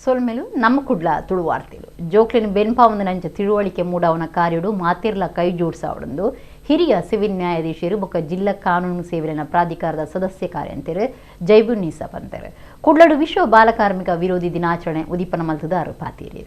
ಸೊಲ್ಮೆಲು ನಮ್ಮ ಕುಡ್ಲ ತುಳುವಾರ್ತಿಲು ಜೋಕ್ಲಿನ ಬೆನ್ಪಾವಂದನಂಚ ತಿಳುವಳಿಕೆ ಮೂಡಾವನ ಕಾರ್ಯಡು ಮಾತಿರ್ಲ ಕೈ ಜೋಡಿಸಾವಡಂದು ಹಿರಿಯ ಸಿವಿಲ್ ನ್ಯಾಯಾಧೀಶರು ಬೊಕ್ಕ ಜಿಲ್ಲಾ ಕಾನೂನು ಸೇವೆಯ ಪ್ರಾಧಿಕಾರದ ಸದಸ್ಯ ಕಾರ್ಯಂತೆರು ಜೈಬುನ್ನೀಸಾ ಪಂತೆರು. ಕುಡ್ಲಡು ವಿಶ್ವ ಬಾಲಕಾರ್ಮಿಕ ವಿರೋಧಿ ದಿನಾಚರಣೆ ಉದೀಪನ ಮಲ್ತದಾರು ಪಾತೀರಿ.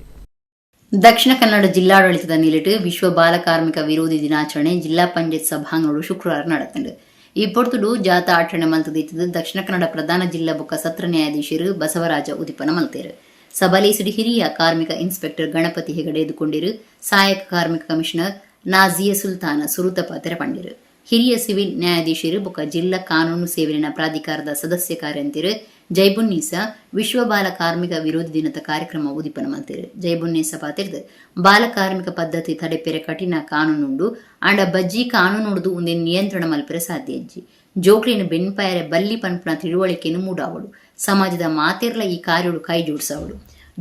ದಕ್ಷಿಣ ಕನ್ನಡ ಜಿಲ್ಲಾಡಳಿತದ ನಿಲುಟು ವಿಶ್ವ ಬಾಲಕಾರ್ಮಿಕ ವಿರೋಧಿ ದಿನಾಚರಣೆ ಜಿಲ್ಲಾ ಪಂಚಾಯತ್ ಸಭಾಂಗಣಡು ಶುಕ್ರವಾರ ನಡೆತಂಡು. ಈ ಪೊರ್ತುಡು ಜಾಥಾ ಆಚರಣೆ ಮಲ್ತದಿತ್ತದು ದಕ್ಷಿಣ ಕನ್ನಡ ಪ್ರಧಾನ ಜಿಲ್ಲಾ ಬೊಕ್ಕ ಸತ್ರ ನ್ಯಾಯಾಧೀಶರು ಬಸವರಾಜ ಉದೀಪನ ಮಲ್ತೇರು. ಸಬಲೇಸಿಡು ಹಿರಿಯ ಕಾರ್ಮಿಕ ಇನ್ಸ್ಪೆಕ್ಟರ್ ಗಣಪತಿ ಹೆಗಡೆ ಎದುಕೊಂಡಿರು. ಸಹಾಯಕ ಕಾರ್ಮಿಕ ಕಮಿಷನರ್ ನಾಜಿಯಾ ಸುಲ್ತಾನ ಸುರುತ ಪಾತೆರ ಪಂಡಿರು. ಹಿರಿಯ ಸಿವಿಲ್ ನ್ಯಾಯಾಧೀಶರು ಬೊಕ್ಕ ಜಿಲ್ಲಾ ಕಾನೂನು ಸೇವೆಯ ಪ್ರಾಧಿಕಾರದ ಸದಸ್ಯ ಕಾರ್ಯಂತಿರು ಜೈಬುನ್ನೀಸಾ ವಿಶ್ವ ಬಾಲ ಕಾರ್ಮಿಕ ವಿರೋಧಿ ದಿನದ ಕಾರ್ಯಕ್ರಮ ಉದೀಪನ ಮಲ್ತಿರು. ಜೈಬುನ್ನೀಸಾ ಪಾತಿರ್ದು ಬಾಲ ಕಾರ್ಮಿಕ ಪದ್ಧತಿ ತಡೆಪೆರೆ ಕಠಿಣ ಕಾನೂನುಂಡು ಆಂಡ ಬಜ್ಜಿ ಕಾನೂನುಡ್ದು ಉಂದಿನ ನಿಯಂತ್ರಣ ಮಲ್ಪೆರೆ ಸಾಧ್ಯ ಇಜ್ಜಿ. ಜೋಕ್ಲಿನ ಬೆನ್ಪಾಯರೆ ಬಲ್ಲಿ ಪನ್ಪುನ ತಿಳುವಳಿಕೆಯನ್ನು ಮೂಡಾವಡು. ಸಮಾಜದ ಮಾತೆರ್ಲ ಈ ಕಾರ್ಯಡು ಕೈ ಜೋಡಿಸಾವಡು.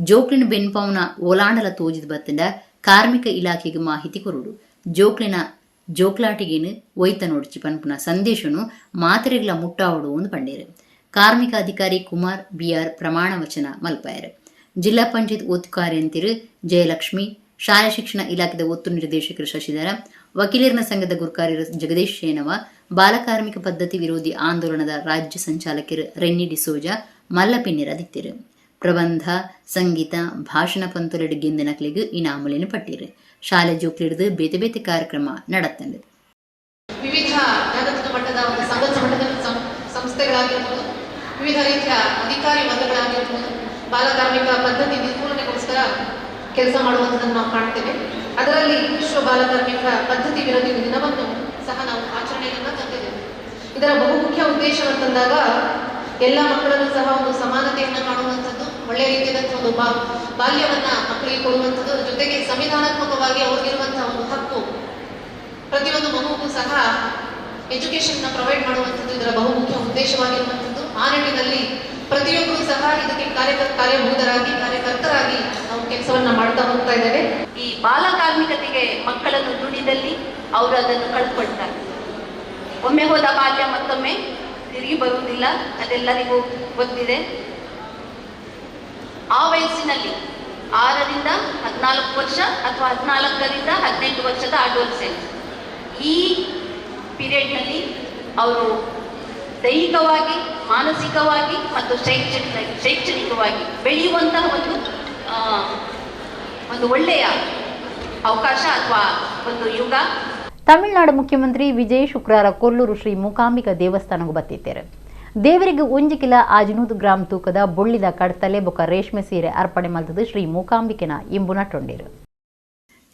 ಜೋಕ್ಲಿನ ಬೆನ್ಪಾವುನ ಓಲಾಂಡಲ ತೋಜಿದ ಬತ್ತಂಡ ಕಾರ್ಮಿಕ ಇಲಾಖೆಗೆ ಮಾಹಿತಿ ಕೊರುಡು. ಜೋಕ್ಲಿನ ಜೋಕ್ಲಾಟಿಗೇನು ಒಯ್ತ ನೋಡ್ಚಿ ಪನ್ಪುನ ಸಂದೇಶನು ಮಾತೆರೆಗ್ಲ ಮುಟ್ಟಾವಡು ಒಂದು ಪಂಡೇರು. ಕಾರ್ಮಿಕ ಅಧಿಕಾರಿ ಕುಮಾರ್ ಬಿಆರ್ ಪ್ರಮಾಣ ವಚನ ಮಲ್ಪಾಯರು. ಜಿಲ್ಲಾ ಪಂಚಾಯತ್ ಒತ್ತು ಕಾರ್ಯಂತಿರು ಜಯಲಕ್ಷ್ಮಿ, ಶಾಲಾ ಶಿಕ್ಷಣ ಇಲಾಖೆದ ಒತ್ತು ನಿರ್ದೇಶಕರು ಶಶಿಧರ, ವಕೀಲರನ ಸಂಘದ ಗುರುಕಾರ್ಯರು ಜಗದೀಶ್ ಶೇನವ, ಬಾಲಕಾರ್ಮಿಕ ಪದ್ಧತಿ ವಿರೋಧಿ ಆಂದೋಲನದ ರಾಜ್ಯ ಸಂಚಾಲಕರು ರೆನ್ನಿ ಡಿಸೋಜಾ ಮಲ್ಲಪಿನ್ನಿರದಿತ್ತಿರು. ಪ್ರಬಂಧ, ಸಂಗೀತ, ಭಾಷಣ ಪಂತುಲೆಡ್ ಗೆಂದಿನಕ್ಲೆಗ್ ಇನಾಮುಲೆನ್ ಪಟ್ಟಿರು. ಶಾಲೆ ಜೋಕ್ಲಿಡ್ದು ಬೇತೆ ಬೇತೆ ಕಾರ್ಯಕ್ರಮ ನಡತ್ತಂಡು. ವಿವಿಧ ಜಾಗತಿಕ ಮಟ್ಟದ ಒಂದು ಸಂಘ ಸಂಘಟನೆ ಸಂಸ್ಥೆಗಳಾಗಿರ್ಬೋದು, ವಿವಿಧ ರೀತಿಯ ಅಧಿಕಾರಿ ವರ್ಗಗಳಾಗಿರ್ಬೋದು, ಬಾಲಕಾರ್ಮಿಕ ಪದ್ಧತಿ ನಿರ್ಮೂಲನೆಗೋಸ್ಕರ ಕೆಲಸ ಮಾಡುವಂಥದ್ದನ್ನು ನಾವು ಕಾಣ್ತೇವೆ. ಅದರಲ್ಲಿ ವಿಶ್ವ ಬಾಲಕಾರ್ಮಿಕ ಪದ್ಧತಿ ವಿರೋಧಿ ದಿನವನ್ನು ಸಹ ನಾವು ಆಚರಣೆಯನ್ನು ತಂದಿದ್ದೇವೆ. ಇದರ ಬಹುಮುಖ್ಯ ಉದ್ದೇಶವಂತಂದಾಗ ಎಲ್ಲ ಮಕ್ಕಳಲ್ಲೂ ಸಹ ಒಂದು ಸಮಾನತೆಯನ್ನು ಕಾಣುವಂಥದ್ದು, ಒಳ್ಳೆಯ ರೀತಿಯಾದಂಥ ಒಂದು ಬಾಲ್ಯವನ್ನ ಮಕ್ಕಳಿಗೆ ಕೊಡುವಂಥದ್ದು, ಅದರ ಜೊತೆಗೆ ಸಂವಿಧಾನಾತ್ಮಕವಾಗಿ ಅವ್ರಿಗಿರುವಂತಹ ಒಂದು ಹಕ್ಕು ಪ್ರತಿಯೊಂದು ಮಗುವಿಗೂ ಸಹ ಎಜುಕೇಶನ್ನ ಪ್ರೊವೈಡ್ ಮಾಡುವಂಥದ್ದು ಇದರ ಬಹುಮುಖ್ಯ ಉದ್ದೇಶವಾಗಿರುವಂಥದ್ದು. ಆ ನಿಟ್ಟಿನಲ್ಲಿ ಪ್ರತಿಯೊಬ್ಬರು ಸಹ ಇದಕ್ಕೆ ಕಾರ್ಯಭೂತರಾಗಿ ಕಾರ್ಯಕರ್ತರಾಗಿ ನಾವು ಕೆಲಸವನ್ನ ಮಾಡ್ತಾ ಹೋಗ್ತಾ ಇದ್ದೇವೆ. ಈ ಬಾಲಕಾರ್ಮಿಕತೆಗೆ ಮಕ್ಕಳನ್ನು ದುಡಿದಲ್ಲಿ ಅವರು ಅದನ್ನು ಕಳ್ಕೊಳ್ತಾರೆ. ಒಮ್ಮೆ ಹೋದ ಬಾಲ್ಯ ಮತ್ತೊಮ್ಮೆ ತಿರುಗಿ ಬರುವುದಿಲ್ಲ, ಅದೆಲ್ಲರಿಗೂ ಗೊತ್ತಿದೆ. ಆ ವಯಸ್ಸಿನಲ್ಲಿ 6 ರಿಂದ 14 ವರ್ಷ ಅಥವಾ 14 ರಿಂದ 18 ವರ್ಷದ ಅಡೋಲ್ಸೆನ್ಸ್, ಈ ಪೀರಿಯಡ್ನಲ್ಲಿ ಅವರು ದೈಹಿಕವಾಗಿ, ಮಾನಸಿಕವಾಗಿ ಮತ್ತು ಶೈಕ್ಷಣಿಕವಾಗಿ ಬೆಳೆಯುವಂತಹ ಒಂದು ಒಳ್ಳೆಯ ಅವಕಾಶ ಅಥವಾ ಒಂದು ಯುಗ. ತಮಿಳುನಾಡು ಮುಖ್ಯಮಂತ್ರಿ ವಿಜಯ್ ಶುಕ್ರವಾರ ಕೊಲ್ಲೂರು ಶ್ರೀ ಮೂಕಾಂಬಿಕಾ ದೇವಸ್ಥಾನಕ್ಕೆ ಬತ್ತಿದ್ದಾರೆ. ದೇವರಿಗೆ 1 ಕಿಲೋ 500 ಗ್ರಾಂ ತೂಕದ ಬೊಳ್ಳಿದ ಕಡ್ತಲೆ ಬೊಕ ರೇಷ್ಮೆ ಸೀರೆ ಅರ್ಪಣೆ ಮಲ್ತದು ಶ್ರೀ ಮೂಕಾಂಬಿಕೆನ ಇಂಬು ನಟ್ಟೊಂಡಿರು.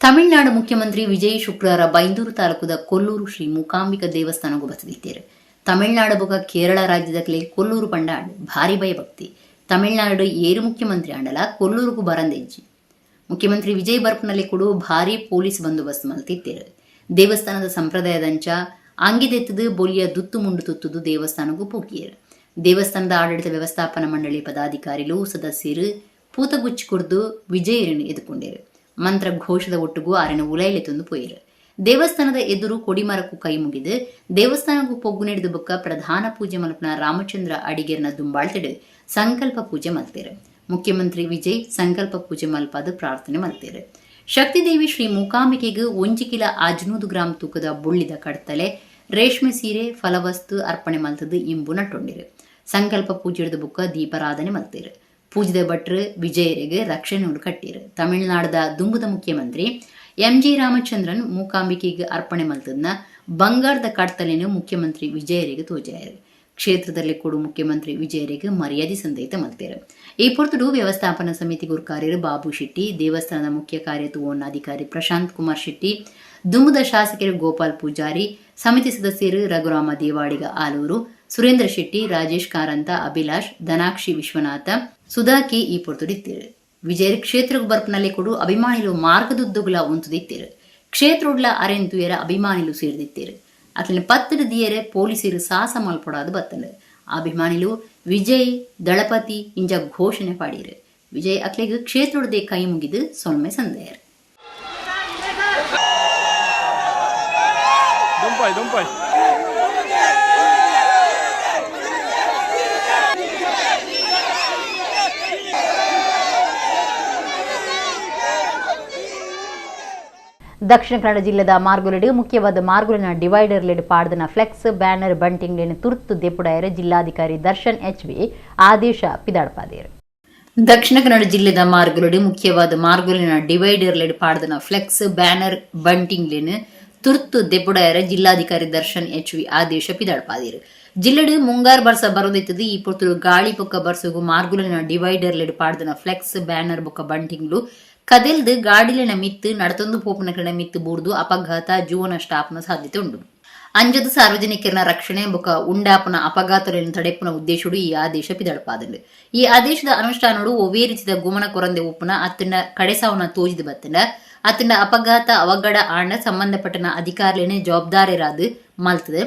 ತಮಿಳುನಾಡು ಮುಖ್ಯಮಂತ್ರಿ ವಿಜಯ್ ಶುಕ್ರವಾರ ಬೈಂದೂರು ತಾಲೂಕುದ ಕೊಲ್ಲೂರು ಶ್ರೀ ಮೂಕಾಂಬಿಕಾ ದೇವಸ್ಥಾನಕ್ಕೆ ಬತ್ತಿದ್ದಾರೆ. ತಮಿಳುನಾಡು ಬೊಕ ಕೇರಳ ರಾಜ್ಯದ ಕಲೆ ಕೊಲ್ಲೂರು ಪಂಡಾಂಡ್ ಭಾರಿ ಭಯಭಕ್ತಿ. ತಮಿಳುನಾಡು ಏರು ಮುಖ್ಯಮಂತ್ರಿ ಆಂಡಲ ಕೊಲ್ಲೂರುಗೂ ಬರಂದೆಜ್ಜಿ. ಮುಖ್ಯಮಂತ್ರಿ ವಿಜಯ್ ಬರ್ಪನಲ್ಲಿ ಕೂಡ ಭಾರಿ ಪೊಲೀಸ್ ಬಂದೋಬಸ್ತ್ ಮಲ್ತಿತ್ತೇರು. ದೇವಸ್ಥಾನದ ಸಂಪ್ರದಾಯದಂಚ ಅಂಗಿದೆತ್ತದು ಬೊಲಿಯ ದುತ್ತು ಮುಂಡು ತುತ್ತುದು ದೇವಸ್ಥಾನಕ್ಕೂ ಪೋಕಿಯರು. ದೇವಸ್ಥಾನದ ಆಡಳಿತ ವ್ಯವಸ್ಥಾಪನಾ ಮಂಡಳಿ ಪದಾಧಿಕಾರಿಗಳು ಸದಸ್ಯರು ಪೂತಗುಚ್ಚಿ ಕುಡ್ದು ವಿಜಯರನ್ನು ಎದುಕೊಂಡೇರು. ಮಂತ್ರ ಘೋಷದ ಒಟ್ಟುಗೂ ಆರನ ಉಲೈಲೆ ತಂದು ಪೋಯರು. ದೇವಸ್ಥಾನದ ಎದುರು ಕೊಡಿಮರಕ್ಕೂ ಕೈ ಮುಗಿದು ದೇವಸ್ಥಾನಕ್ಕೂ ಪೊಗ್ಗು ನಡೆದು ಬೊಕ್ಕ ಪ್ರಧಾನ ಪೂಜೆ ಮಲ್ಪನ ರಾಮಚಂದ್ರ ಅಡಿಗೆರ್ನ ದುಂಬಾಳ್ತಿಡು ಸಂಕಲ್ಪ ಪೂಜೆ ಮಲ್ತೇರು. ಮುಖ್ಯಮಂತ್ರಿ ವಿಜಯ್ ಸಂಕಲ್ಪ ಪೂಜೆ ಮಲ್ಪಾದ ಪ್ರಾರ್ಥನೆ ಮಲ್ತೇರು. ಶಕ್ತಿದೇವಿ ಶ್ರೀ ಮೂಕಾಂಬಿಕೆಗೆ 1 ಕಿಲೋ 500 ಗ್ರಾಂ ತೂಕದ ಬೊಳ್ಳಿದ ಕಡ್ತಲೆ ರೇಷ್ಮೆ ಸೀರೆ ಫಲವಸ್ತು ಅರ್ಪಣೆ ಮಲ್ತದು ಇಂಬು ನಟ್ಟೊಂಡಿರು. ಸಂಕಲ್ಪ ಪೂಜೆಡ್ದು ಬುಕ್ಕ ದೀಪಾರಾಧನೆ ಮಲ್ತೇರು. ಪೂಜಿದ ಭಟ್ರು ವಿಜಯರಿಗೆ ರಕ್ಷಣೆ ಕಟ್ಟಿರು. ತಮಿಳುನಾಡದ ದುಂಬುದ ಮುಖ್ಯಮಂತ್ರಿ ಎಂಜಿ ರಾಮಚಂದ್ರನ್ ಮೂಕಾಂಬಿಕೆಗೆ ಅರ್ಪಣೆ ಮಲ್ತದ್ನ ಬಂಗಾರದ ಕಡ್ತಲೆಯನ್ನು ಮುಖ್ಯಮಂತ್ರಿ ವಿಜಯರಿಗೆ ತೋಜಾಯರು. ಕ್ಷೇತ್ರದಲ್ಲಿ ಕೂಡ ಮುಖ್ಯಮಂತ್ರಿ ವಿಜಯರಿಗೆ ಮರ್ಯಾದೆ ಸಂದೈತ ಮಲ್ತೇರು. ಈ ಪೊರ್ತುಡು ವ್ಯವಸ್ಥಾಪನಾ ಸಮಿತಿ ಗುರುಕಾರ್ಯರು ಬಾಬು ಶೆಟ್ಟಿ, ದೇವಸ್ಥಾನದ ಮುಖ್ಯ ಕಾರ್ಯತುವನ್ನಾಧಿಕಾರಿ ಪ್ರಶಾಂತ್ ಕುಮಾರ್ ಶೆಟ್ಟಿ, ದುಂಬುದ ಶಾಸಕರು ಗೋಪಾಲ್ ಪೂಜಾರಿ, ಸಮಿತಿ ಸದಸ್ಯರು ರಘುರಾಮ ದೇವಾಡಿಗ ಆಲೂರು, ಸುರೇಂದ್ರ ಶೆಟ್ಟಿ, ರಾಜೇಶ್ ಕಾರಂತ, ಅಭಿಲಾಷ್, ಧನಾಕ್ಷಿ ವಿಶ್ವನಾಥ, ಸುಧಾಕಿ ಈ ಪೊರ್ತುಡಿತ್ತೇರು. ವಿಜಯರ್ ಕ್ಷೇತ್ರಕ್ಕೆ ಬರ್ಪನಲ್ಲಿ ಕೊಡು ಅಭಿಮಾನಿಲು ಮಾರ್ಗದುದ್ದುಗುಲ ಉಂತುದಿತ್ತೇರು. ಕ್ಷೇತ್ರೋಡ್ಲ ಅರೆಂತುಯರ ಅಭಿಮಾನಿಲು ಸೇರಿದಿತ್ತೇರು. ಅತ್ಲನೆ ಪತ್ತದ ದಿಯರೆ ಪೊಲೀಸರು ಸಾಹಸ ಮಲ್ಪಡಾದು ಬತ್ತಂಡು. ಅಭಿಮಾನಿಲು ವಿಜಯ್ ದಳಪತಿ ಇಂಜ ಘೋಷಣೆ ಪಾಡಿರು. ವಿಜಯ್ ಅಕ್ಲೆಗ್ ಕ್ಷೇತ್ರೋಡ್ದೆ ಕೈ ಮುಗಿದು ಸೊಲ್ಮೆ ಸಂದೆಯರು. ದಕ್ಷಿಣ ಕನ್ನಡ ಜಿಲ್ಲೆದ ಮಾರ್ಗುಲೆಡ್ ಮುಖ್ಯವಾದ ಮಾರ್ಗುಲಿನ ಡಿವೈಡರ್ ಲೆಡ್ ಪಾಡ್ದನ ಫ್ಲೆಕ್ಸ್ ಬ್ಯಾನರ್ ಬಂಟಿಂಗ್ಲೆನ್ ತುರ್ತು ದೆಪುಡಾಯೆರೆ ಜಿಲ್ಲಾಧಿಕಾರಿ ದರ್ಶನ್ ಎಚ್ ವಿ ಆದೇಶ ಪಿದಾಡ್ಪಾದೆರ್. ದಕ್ಷಿಣ ಕನ್ನಡ ಜಿಲ್ಲೆದ ಮಾರ್ಗುಲೆಡ್ ಮುಖ್ಯವಾದ ಮಾರ್ಗುಲಿನ ಡಿವೈಡರ್ ಲೆಡ್ ಪಾಡ್ದನ ಫ್ಲೆಕ್ಸ್ ಬ್ಯಾನರ್ ಬಂಟಿಂಗ್ಲೆನ್ ತುರ್ತು ದೆಪುಡಾಯೆರೆ ಜಿಲ್ಲಾಧಿಕಾರಿ ದರ್ಶನ್ ಎಚ್ ವಿ ಆದೇಶ ಪಿದಾಡ್ಪಾದೆರ್. ಜಿಲ್ಲೆಡ್ ಮುಂಗಾರು ಬರ್ಸ ಬರೊಂದಿತ್ತುದು ಈ ಪೊರ್ತುಡು ಗಾಳಿ ಬೊಕ್ಕ ಬರ್ಸೊಗು ಮಾರ್ಗುಲಿನ ಡಿವೈಡರ್ ಲೆಡ್ ಪಾಡ್ದನ ಫ್ಲೆಕ್ಸ್ ಬ್ಯಾನರ್ ಬೊಕ್ಕ ಬಂಟಿಂಗ್ಲು ಕದೆಲ್ದ್ ಗಾಡಿಲೆನ ಮಿತ್ತ್, ನಡತೊಂದು ಪೋಪುನಕ್ಲೆನ ಮಿತ್ತ್ ಬೂರ್ದು ಅಪಘಾತ, ಜೂವ ನಷ್ಟ ಆಪುನ ಸಾಧ್ಯತೆ ಉಂಡು. ಅಂಜದ್ ಸಾರ್ವಜನಿಕೆರ್ನ ರಕ್ಷಣೆ ಬೊಕ್ಕ ಉಂಡಾಪುನ ಅಪಘಾತೊಲೆನ್ ತಡೆಪುನ ಉದ್ದೇಶೊಡು ಈ ಆದೇಶ ಪಿದಡ್ಪಾದ್ಂಡ್. ಈ ಆದೇಶದ ಅನುಷ್ಠಾನೊಡು ಒವ್ವೇ ರೀತಿದ ಗುಮನ ಕೊರಂದೆ ಉಪ್ಪುನ ಅತ್ತ್ಂಡ ಕಡೆಸಾವುನ ತೋಜಿದ್ ಬತ್ತ್ಂಡ ಅತ್ತ್ಂಡ ಅಪಘಾತ, ಅವಘಡ ಆಂಡ ಸಂಬಂಧಪಟ್ಟನ ಅಧಿಕಾರಿಲೆನ್ ಜವಾಬ್ದಾರೆರಾದ್ ಮಲ್ತ್ದ್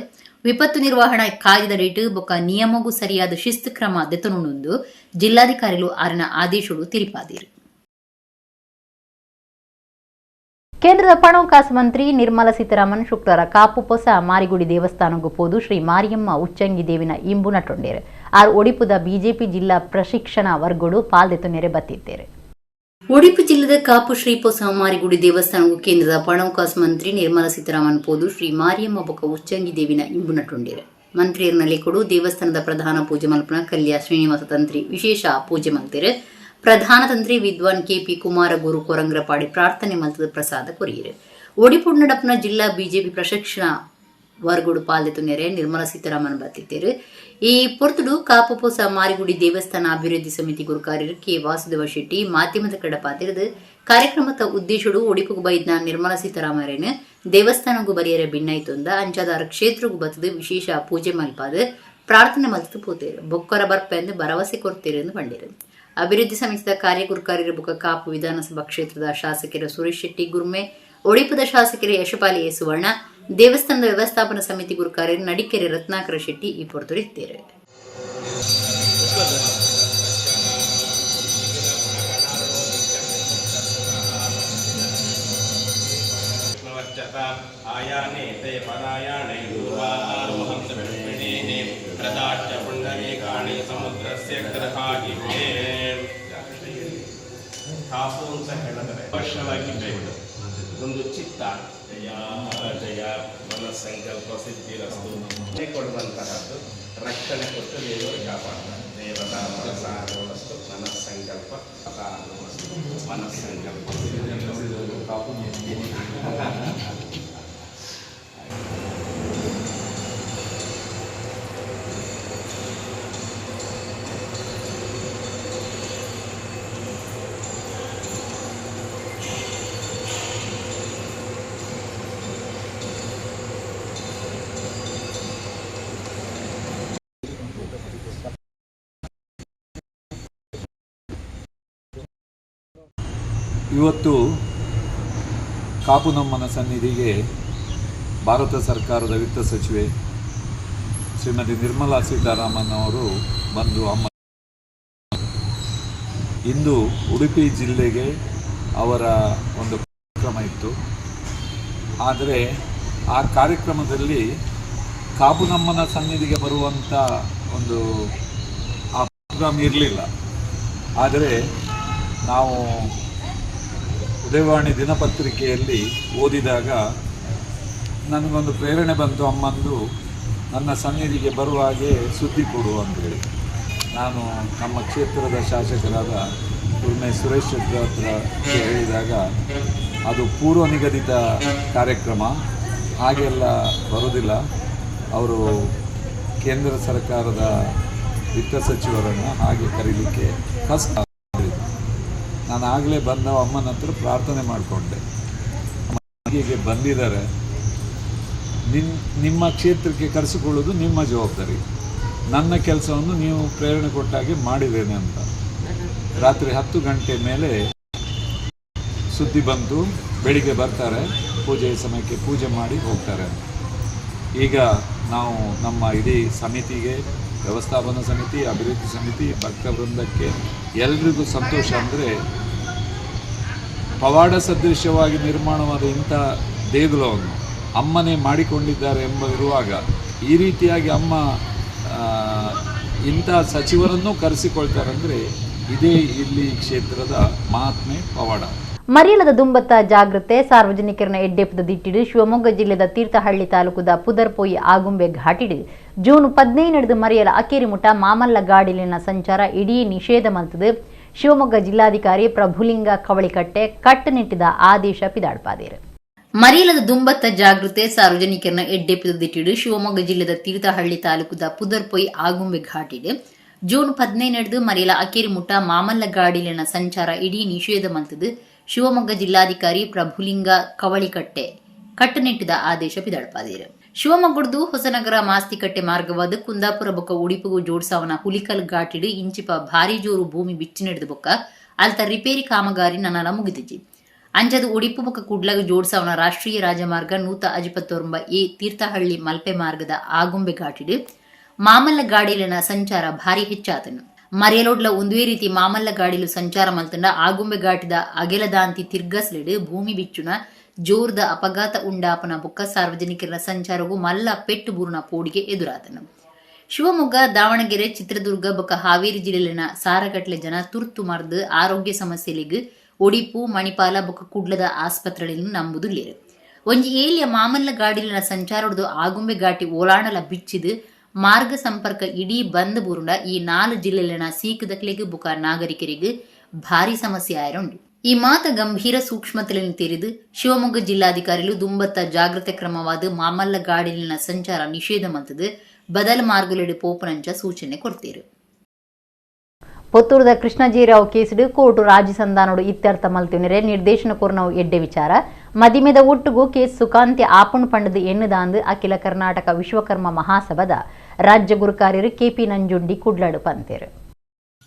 ವಿಪತ್ತು ನಿರ್ವಹಣಾ ಕಾಯ್ದೆದಡಿಟ್ ಬೊಕ್ಕ ನಿಯಮೊಗು ಸರಿಯಾದ್ ಶಿಸ್ತು ಕ್ರಮ ದೆತೊನುಂಡು ಜಿಲ್ಲಾಧಿಕಾರಿಲು ಆರೆನ ಆದೇಶೊಡು ತೆರಿಪಾದೆರ್. ಕೇಂದ್ರದ ಹಣಕಾಸು ಮಂತ್ರಿ ನಿರ್ಮಲಾ ಸೀತಾರಾಮನ್ ಶುಕ್ರವಾರ ಕಾಪು ಪೊಸ ಮಾರಿಗುಡಿ ದೇವಸ್ಥಾನಗ್ ಪೋದು ಶ್ರೀ ಮಾರಿಯಮ್ಮ ಉಚ್ಚಂಗಿ ದೇವಿನ ಇಂಬು ನಟ್ಟೊಂಡೇರು. ಆರ್ ಒಡಿಪುದ ಬಿಜೆಪಿ ಜಿಲ್ಲಾ ಪ್ರಶಿಕ್ಷಣ ವರ್ಗಡು ಪಾಲ್ದೆತೊನೆರೆ ಬತ್ತಿತ್ತೇರು. ಒಡಿಪು ಜಿಲ್ಲೆದ ಕಾಪು ಶ್ರೀ ಪೊಸ ಮಾರಿಗುಡಿ ದೇವಸ್ಥಾನಗ್ ಕೇಂದ್ರದ ಹಣಕಾಸು ಮಂತ್ರಿ ನಿರ್ಮಲಾ ಸೀತಾರಾಮನ್ ಪೋದು ಶ್ರೀ ಮಾರಿಯಮ್ಮ ಬೊಕ್ಕ ಉಚ್ಚಂಗಿ ದೇವಿನ ಇಂಬು ನಟ್ಟೊಂಡೇರು. ಮಂತ್ರಿಯರ್ನ ಲೆಕ್ಕಡು ದೇವಸ್ಥಾನದ ಪ್ರಧಾನ ಪೂಜೆ ಮಲ್ಪುನ ಕಲ್ಯ ಶ್ರೀನಿವಾಸ ತಂತ್ರಿ ವಿಶೇಷ ಪೂಜೆ ಮಲ್ತೆರು. ಪ್ರಧಾನ ತಂತ್ರಿ ವಿದ್ವಾನ್ ಕೆಪಿ ಕುಮಾರ ಗುರು ಕೊರಂಗ್ರಪಾಡಿ ಪ್ರಾರ್ಥನೆ ಮಲ್ತದ ಪ್ರಸಾದ ಕೊರಿಯೆರು. ಒಡಿಪು ನಡಪುನ ಜಿಲ್ಲಾ ಬಿಜೆಪಿ ಪ್ರಶಿಕ್ಷಣ ವರ್ಗಡು ಪಾಲ್ದೆತೊನೆರೆ ನಿರ್ಮಲಾ ಸೀತಾರಾಮನ್ ಬತ್ತಿತ್ತೇರು. ಈ ಪೊರ್ತುಡು ಕಾಪು ಪೊಸ ಮಾರಿಗುಡಿ ದೇವಸ್ಥಾನ ಅಭಿವೃದ್ಧಿ ಸಮಿತಿ ಗುರುಕಾರ್ಯರು ಕೆ ವಾಸುದೇವ ಶೆಟ್ಟಿ ಮಾಧ್ಯಮದ ಕಡ ಪಾತೆರ್ದು ಕಾರ್ಯಕ್ರಮದ ಉದ್ದೇಶಡು ಒಡಿಪುಗು ಬೈದ್ನ ನಿರ್ಮಲಾ ಸೀತಾರಾಮರೇನ್ ದೇವಸ್ಥಾನಗು ಬರಿಯರೆ ಬಿನ್ನೈತೊಂದ ಅಂಚಾದಾರ ಕ್ಷೇತ್ರಗು ಬತ್ತದು ವಿಶೇಷ ಪೂಜೆ ಮಲ್ಪಾದ್ ಪ್ರಾರ್ಥನೆ ಮಲ್ತದು ಪೋತೇರು, ಬೊಕ್ಕರ ಬರ್ಪೆಂದು ಭರವಸೆ ಕೊರ್ತೇರು ಎಂದು ಪಂಡೇರು. ಅಭಿವೃದ್ಧಿ ಸಮಿತಿದ ಕಾರ್ಯಗುರುಕಾರ್ಯರು ಬೊಕ್ಕ ಕಾಪು ವಿಧಾನಸಭಾ ಕ್ಷೇತ್ರದ ಶಾಸಕರ ಸುರೇಶ್ ಶೆಟ್ಟಿ ಗುರ್ಮೆ, ಒಡಿಪುದ ಶಾಸಕರ ಯಶಪಾಲಿ ಎ ಸುವರ್ಣ, ದೇವಸ್ಥಾನದ ವ್ಯವಸ್ಥಾಪನಾ ಸಮಿತಿ ಗುರುಕಾರ್ಯರು ನಡಿಕೆರೆ ರತ್ನಾಕರ ಶೆಟ್ಟಿ ಈ ಪೊರ್ತುಡು ಇತ್ತೇರು. ಕಾಪು ಅಂತ ಹೇಳಿದ್ರೆ ವರ್ಷವಾಗಿ ಬೇಕು ಒಂದು ಚಿತ್ತ ಜಯ ಜಯ ಮನಸ್ಸಂಕಲ್ಪ ಸಿದ್ಧಿರಸ್ತು ಕೊಡುವಂತಹದ್ದು ರಕ್ಷಣೆ ಕೊಟ್ಟು ದೇವರು ಕಾಪಾಡ್ತಾರೆ. ದೇವತಾ ಮನಸ್ಸಾಗುವಸ್ತು ಮನಸ್ಸಂಕಲ್ಪ ಆಗುವಸ್ತು ಮನಸ್ಸಂಕಲ್ಪ. ಇವತ್ತು ಕಾಪುನಮ್ಮನ ಸನ್ನಿಧಿಗೆ ಭಾರತ ಸರ್ಕಾರದ ವಿತ್ತ ಸಚಿವೆ ಶ್ರೀಮತಿ ನಿರ್ಮಲಾ ಸೀತಾರಾಮನ್ ಅವರು ಬಂದು ಅಮ್ಮ ಇಂದು ಉಡುಪಿ ಜಿಲ್ಲೆಗೆ ಅವರ ಒಂದು ಕಾರ್ಯಕ್ರಮ ಇತ್ತು. ಆದರೆ ಆ ಕಾರ್ಯಕ್ರಮದಲ್ಲಿ ಕಾಪುನಮ್ಮನ ಸನ್ನಿಧಿಗೆ ಬರುವಂಥ ಒಂದು ಆ ಪ್ರೋಗ್ರಾಮ್ ಇರಲಿಲ್ಲ. ಆದರೆ ನಾವು ಉದಯವಾಣಿ ದಿನಪತ್ರಿಕೆಯಲ್ಲಿ ಓದಿದಾಗ ನನಗೊಂದು ಪ್ರೇರಣೆ ಬಂತು, ಅಮ್ಮಂದು ನನ್ನ ಸನ್ನಿಧಿಗೆ ಬರುವ ಹಾಗೆ ಸುದ್ದಿ ಕೊಡು ಅಂತೇಳಿ. ನಾನು ನಮ್ಮ ಕ್ಷೇತ್ರದ ಶಾಸಕರಾದ ಕುರ್ಮೆ ಸುರೇಶ್ ಶೆಟ್ಟಿ ಹತ್ರ ಹೇಳಿದಾಗ ಅದು ಪೂರ್ವ ನಿಗದಿತ ಕಾರ್ಯಕ್ರಮ, ಹಾಗೆಲ್ಲ ಬರೋದಿಲ್ಲ, ಅವರು ಕೇಂದ್ರ ಸರ್ಕಾರದ ವಿತ್ತ ಸಚಿವರನ್ನು ಹಾಗೆ ಕರೀಲಿಕ್ಕೆ ಕಷ್ಟ. ನಾನು ಆಗಲೇ ಬಂದ ಅಮ್ಮನ ಹತ್ರ ಪ್ರಾರ್ಥನೆ ಮಾಡಿಕೊಂಡೆ, ಹೀಗೆ ಬಂದಿದ್ದಾರೆ, ನಿಮ್ಮ ಕ್ಷೇತ್ರಕ್ಕೆ ಕರೆಸಿಕೊಳ್ಳೋದು ನಿಮ್ಮ ಜವಾಬ್ದಾರಿ, ನನ್ನ ಕೆಲಸವನ್ನು ನೀವು ಪ್ರೇರಣೆ ಕೊಟ್ಟಾಗೆ ಮಾಡಿದ್ದೇನೆ ಅಂತ. ರಾತ್ರಿ 10 ಗಂಟೆ ಮೇಲೆ ಸುದ್ದಿ ಬಂತು, ಬೆಳಿಗ್ಗೆ ಬರ್ತಾರೆ, ಪೂಜೆಯ ಸಮಯಕ್ಕೆ ಪೂಜೆ ಮಾಡಿ ಹೋಗ್ತಾರೆ ಅಂತ. ಈಗ ನಾವು ನಮ್ಮ ಇಡೀ ಸಮಿತಿಗೆ, ವ್ಯವಸ್ಥಾಪನಾ ಸಮಿತಿ, ಅಭಿವೃದ್ಧಿ ಸಮಿತಿ, ಭಕ್ತ ವೃಂದಕ್ಕೆ ಎಲ್ರಿಗೂ ಸಂತೋಷ. ಅಂದರೆ ಪವಾಡ ಸದೃಶವಾಗಿ ನಿರ್ಮಾಣವಾದ ಇಂಥ ದೇಗುಲವನ್ನು ಅಮ್ಮನೇ ಮಾಡಿಕೊಂಡಿದ್ದಾರೆ ಎಂಬ ಇರುವಾಗ ಈ ರೀತಿಯಾಗಿ ಅಮ್ಮ ಇಂಥ ಸಚಿವರನ್ನು ಕರೆಸಿಕೊಳ್ತಾರಂದರೆ ಇದೇ ಇಲ್ಲಿ ಕ್ಷೇತ್ರದ ಮಹಾತ್ಮೆ, ಪವಾಡ. ಮರಿಯಲದ ದುಂಬತ್ತ ಜಾಗೃತೆ ಸಾರ್ವಜನಿಕರನ ಎಡ್ಡೆಪ್ಪದ ದಿಟ್ಟಿಡು ಶಿವಮೊಗ್ಗ ಜಿಲ್ಲೆದ ತೀರ್ಥಹಳ್ಳಿ ತಾಲೂಕುದ ಪುದರ್ಪೋಯಿ ಆಗುಂಬೆ ಘಾಟಿಡು ಜೂನ್ 15 ಮರಿಯಲ ಅಕೇರಿಮುಟ್ಟ ಮಾಮಲ್ಲ ಗಾಡಿಲಿನ ಸಂಚಾರ ಇಡೀ ನಿಷೇಧ ಮಲ್ತದು ಶಿವಮೊಗ್ಗ ಜಿಲ್ಲಾಧಿಕಾರಿ ಪ್ರಭುಲಿಂಗ ಕವಳಿಕಟ್ಟೆ ಕಟ್ಟುನಿಟ್ಟಿದ ಆದೇಶ ಪಿದಾಡ್ಪಾದೇರು. ಮರಿಯಲದ ದುಂಬತ್ತ ಜಾಗೃತೆ ಸಾರ್ವಜನಿಕರನ ಎಡ್ಡೆಪ್ಪದ ದಿಟ್ಟಿಡು ಶಿವಮೊಗ್ಗ ಜಿಲ್ಲೆದ ತೀರ್ಥಹಳ್ಳಿ ತಾಲೂಕುದ ಪುದರ್ಪೊಯ್ ಆಗುಂಬೆ ಘಾಟಿಡು ಜೂನ್ 15 ಮರಿಯಲ ಅಕೇರಿಮುಟ್ಟ ಮಾಮಲ್ಲ ಗಾಡಿಲಿನ ಸಂಚಾರ ಇಡೀ ನಿಷೇಧ ಮಲ್ತದು ಶಿವಮೊಗ್ಗ ಜಿಲ್ಲಾಧಿಕಾರಿ ಪ್ರಭುಲಿಂಗ ಕವಳಿಕಟ್ಟೆ ಕಟ್ಟುನಿಟ್ಟಿದ ಆದೇಶ ಪಿದಾಡ್ಪಾದೇರು. ಶಿವಮೊಗ್ಗದ್ದು ಹೊಸನಗರ ಮಾಸ್ತಿಕಟ್ಟೆ ಮಾರ್ಗವಾದ ಕುಂದಾಪುರ ಬೊಕ್ಕ ಉಡಿಪುಗು ಜೋಡ್ಸಾವನ ಹುಲಿಕಲ್ ಘಾಟಿಡು ಇಂಚಿಪ ಭಾರಿ ಜೋರು ಭೂಮಿ ಬಿಚ್ಚಿ ನಡೆದ ಬೊಕ್ಕ ಅಲ್ತ ರಿಪೇರಿ ಕಾಮಗಾರಿ ನನಲ ಮುಗಿದಿಜಿ. ಅಂಚದು ಉಡಿಪು ಬೊಕ್ಕ ಕುಡ್ಲಗ ಜೋಡ್ಸಾವನ ರಾಷ್ಟ್ರೀಯ ರಾಜಮಾರ್ಗ 159 ಎ ತೀರ್ಥಹಳ್ಳಿ ಮಲ್ಪೆ ಮಾರ್ಗದ ಆಗುಂಬೆ ಘಾಟಿಡು ಮಾಮಲ್ಲ ಗಾಡಿಲಿನ ಸಂಚಾರ ಭಾರಿ ಹೆಚ್ಚಾತನು. ಮರೆಯಲೋಡ್ಲ ಒಂದುವೇ ರೀತಿ ಮಾಮಲ್ಲ ಗಾಡಿಲು ಸಂಚಾರ ಮಲ್ತಂಡ ಆಗುಂಬೆ ಘಾಟಿದ ಅಗೆಲದಾಂತಿ ತಿರ್ಗಸ್ಲಿಡು ಭೂಮಿ ಬಿಚ್ಚುನ ಜೋರ್ದ ಅಪಘಾತ ಉಂಡಾಪನ ಬೊಕ್ಕ ಸಾರ್ವಜನಿಕರ ಸಂಚಾರವು ಮಲ್ಲ ಪೆಟ್ಟು ಬೂರ್ಣ ಪೋಡಿಗೆ ಎದುರಾತನು. ಶಿವಮೊಗ್ಗ, ದಾವಣಗೆರೆ, ಚಿತ್ರದುರ್ಗ ಬೊಕ್ಕ ಹಾವೇರಿ ಜಿಲ್ಲೆಲಿನ ಸಾರಗಟ್ಲೆ ಜನ ತುರ್ತು ಮರ್ದು ಆರೋಗ್ಯ ಸಮಸ್ಯೆಲಿಗ್ ಒಡಿಪು, ಮಣಿಪಾಲ ಬೊಕ್ಕ ಕುಡ್ಲದ ಆಸ್ಪತ್ರೆಗಳನ್ನು ನಂಬುದುಲ್ಲೇರು. ಒಂಜಿ ಏಲಿಯ ಮಾಮಲ್ಲ ಗಾಡಿಲಿನ ಸಂಚಾರೊಡ್ದು ಆಗುಂಬೆ ಘಾಟಿ ಓಲಾಣಲ ಬಿಚ್ಚಿದು ಮಾರ್ಗ ಸಂಪರ್ಕ ಇಡೀ ಬಂದ್ ಬೂರುಂಡ ಈ 4 ಜಿಲ್ಲೆಲಿನ ಸೀಕದಕ್ಲೆಗ್ ಬೊಕ್ಕ ನಾಗರಿಕರಿಗೆ ಭಾರಿ ಸಮಸ್ಯೆ ಆಯರುಂಡು. ಈ ಮಾತ ಗಂಭೀರ ಸೂಕ್ಷ್ಮತೆಯನ್ನು ತೆರೆದು ಶಿವಮೊಗ್ಗ ಜಿಲ್ಲಾಧಿಕಾರಿಗಳು ದುಂಬತ್ತ ಜಾಗೃತೆ ಕ್ರಮವಾದ ಮಾಮಲ್ಲ ಗಾಡಿಲಿನ ಸಂಚಾರ ನಿಷೇಧ ಮಲ್ತದು ಬದಲ್ ಮಾರ್ಗಲೆಡು ಪೋಪನಂಚ ಸೂಚನೆ ಕೊಡ್ತೀರು. ಪುತ್ತೂರದ ಕೃಷ್ಣಜೀರಾವ್ ಕೇಸಿಡು ಕೋರ್ಟು ರಾಜಿ ಸಂಧಾನೋಡು ಇತ್ಯರ್ಥ ಮಲ್ತಿನರೆ ನಿರ್ದೇಶನ ಕೊರ್ನವು ಎಡ್ಡೆ ವಿಚಾರ. ಮದಿಮೆದ ಒಟ್ಟುಗು ಕೇಸ್ ಸುಖಾಂತಿ ಆಪುಣ್ ಪಂಡದು ಎನ್ನುದಾಂದು ಅಖಿಲ ಕರ್ನಾಟಕ ವಿಶ್ವಕರ್ಮ ಮಹಾಸಭಾದ ರಾಜ್ಯ ಗುರುಕಾರ್ಯರು ಕೆಪಿ ನಂಜುಂಡಿ ಕುಡ್ಲಾಡು ಪಂತೇರು.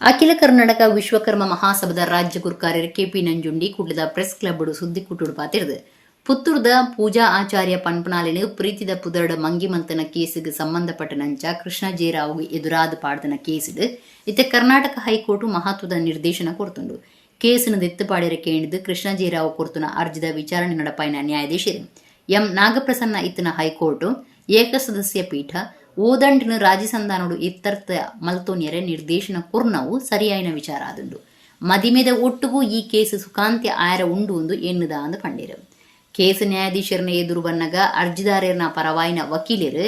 ಅಖಿಲ ಕರ್ನಾಟಕ ವಿಶ್ವಕರ್ಮ ಮಹಾಸಭಾದ ರಾಜ್ಯ ಗುರುಕಾರ್ಯರು ಕೆಪಿ ನಂಜುಂಡಿ ಕುಡ್ಲದ ಪ್ರೆಸ್ ಕ್ಲಬ್ ಸುದ್ದಿ ಕುಟ್ಟುಡು ಪಾತಿರ್ದು. ಪುತ್ತೂರ್ದ ಪೂಜಾ ಆಚಾರ್ಯ ಪನ್ಪನಾಲಿನ ಪ್ರೀತಿದ ಪುದರ್ಡ ಮಂಗಿಮಂತನ ಕೇಸಿಗೆ ಸಂಬಂಧಪಟ್ಟ ನಂಚ ಕೃಷ್ಣಜೀರಾವ್ ಎದುರಾದ ಪಾಡ್ದನ ಕೇಸಿಡು ಇತ್ತೆ ಕರ್ನಾಟಕ ಹೈಕೋರ್ಟ್ ಮಹತ್ವದ ನಿರ್ದೇಶನ ಕೊಡ್ತುಂಡು. ಕೇಸಿನ ದೆತ್ತುಪಾಡಿರ ಕೇಂದ್ರ ಕೃಷ್ಣಜೀರಾವ್ ಕೊರ್ತುನ ಅರ್ಜಿದ ವಿಚಾರಣೆ ನಡಪಾಯಿನ ನ್ಯಾಯಾಧೀಶರು ಎಂ ನಾಗಪ್ರಸನ್ನ ಇತ್ತನ ಹೈಕೋರ್ಟ್ ಏಕಸದಸ್ಯ ಪೀಠ ಓದಂಟಿನ ರಾಜಿಸಂಧಾನೋಡು ಇತ್ತರ್ಥ ಮಲ್ತೋನ್ಯರೆ ನಿರ್ದೇಶನ ಕೊರ್ನವು ಸರಿಯಾಯಿನ ವಿಚಾರ ಆದುಂಡು. ಮದಿಮೆದ ಒಟ್ಟುಗೂ ಈ ಕೇಸು ಸುಖಾಂತ್ಯ ಆಯರ ಉಂಡು ಒಂದು ಎನ್ನುದ ಅಂದು ಪಂಡೇರು. ಕೇಸ್ ನ್ಯಾಯಾಧೀಶರನ್ನ ಎದುರು ಬನ್ನಗ ಅರ್ಜಿದಾರರನ ಪರವಾಯಿನ ವಕೀಲರು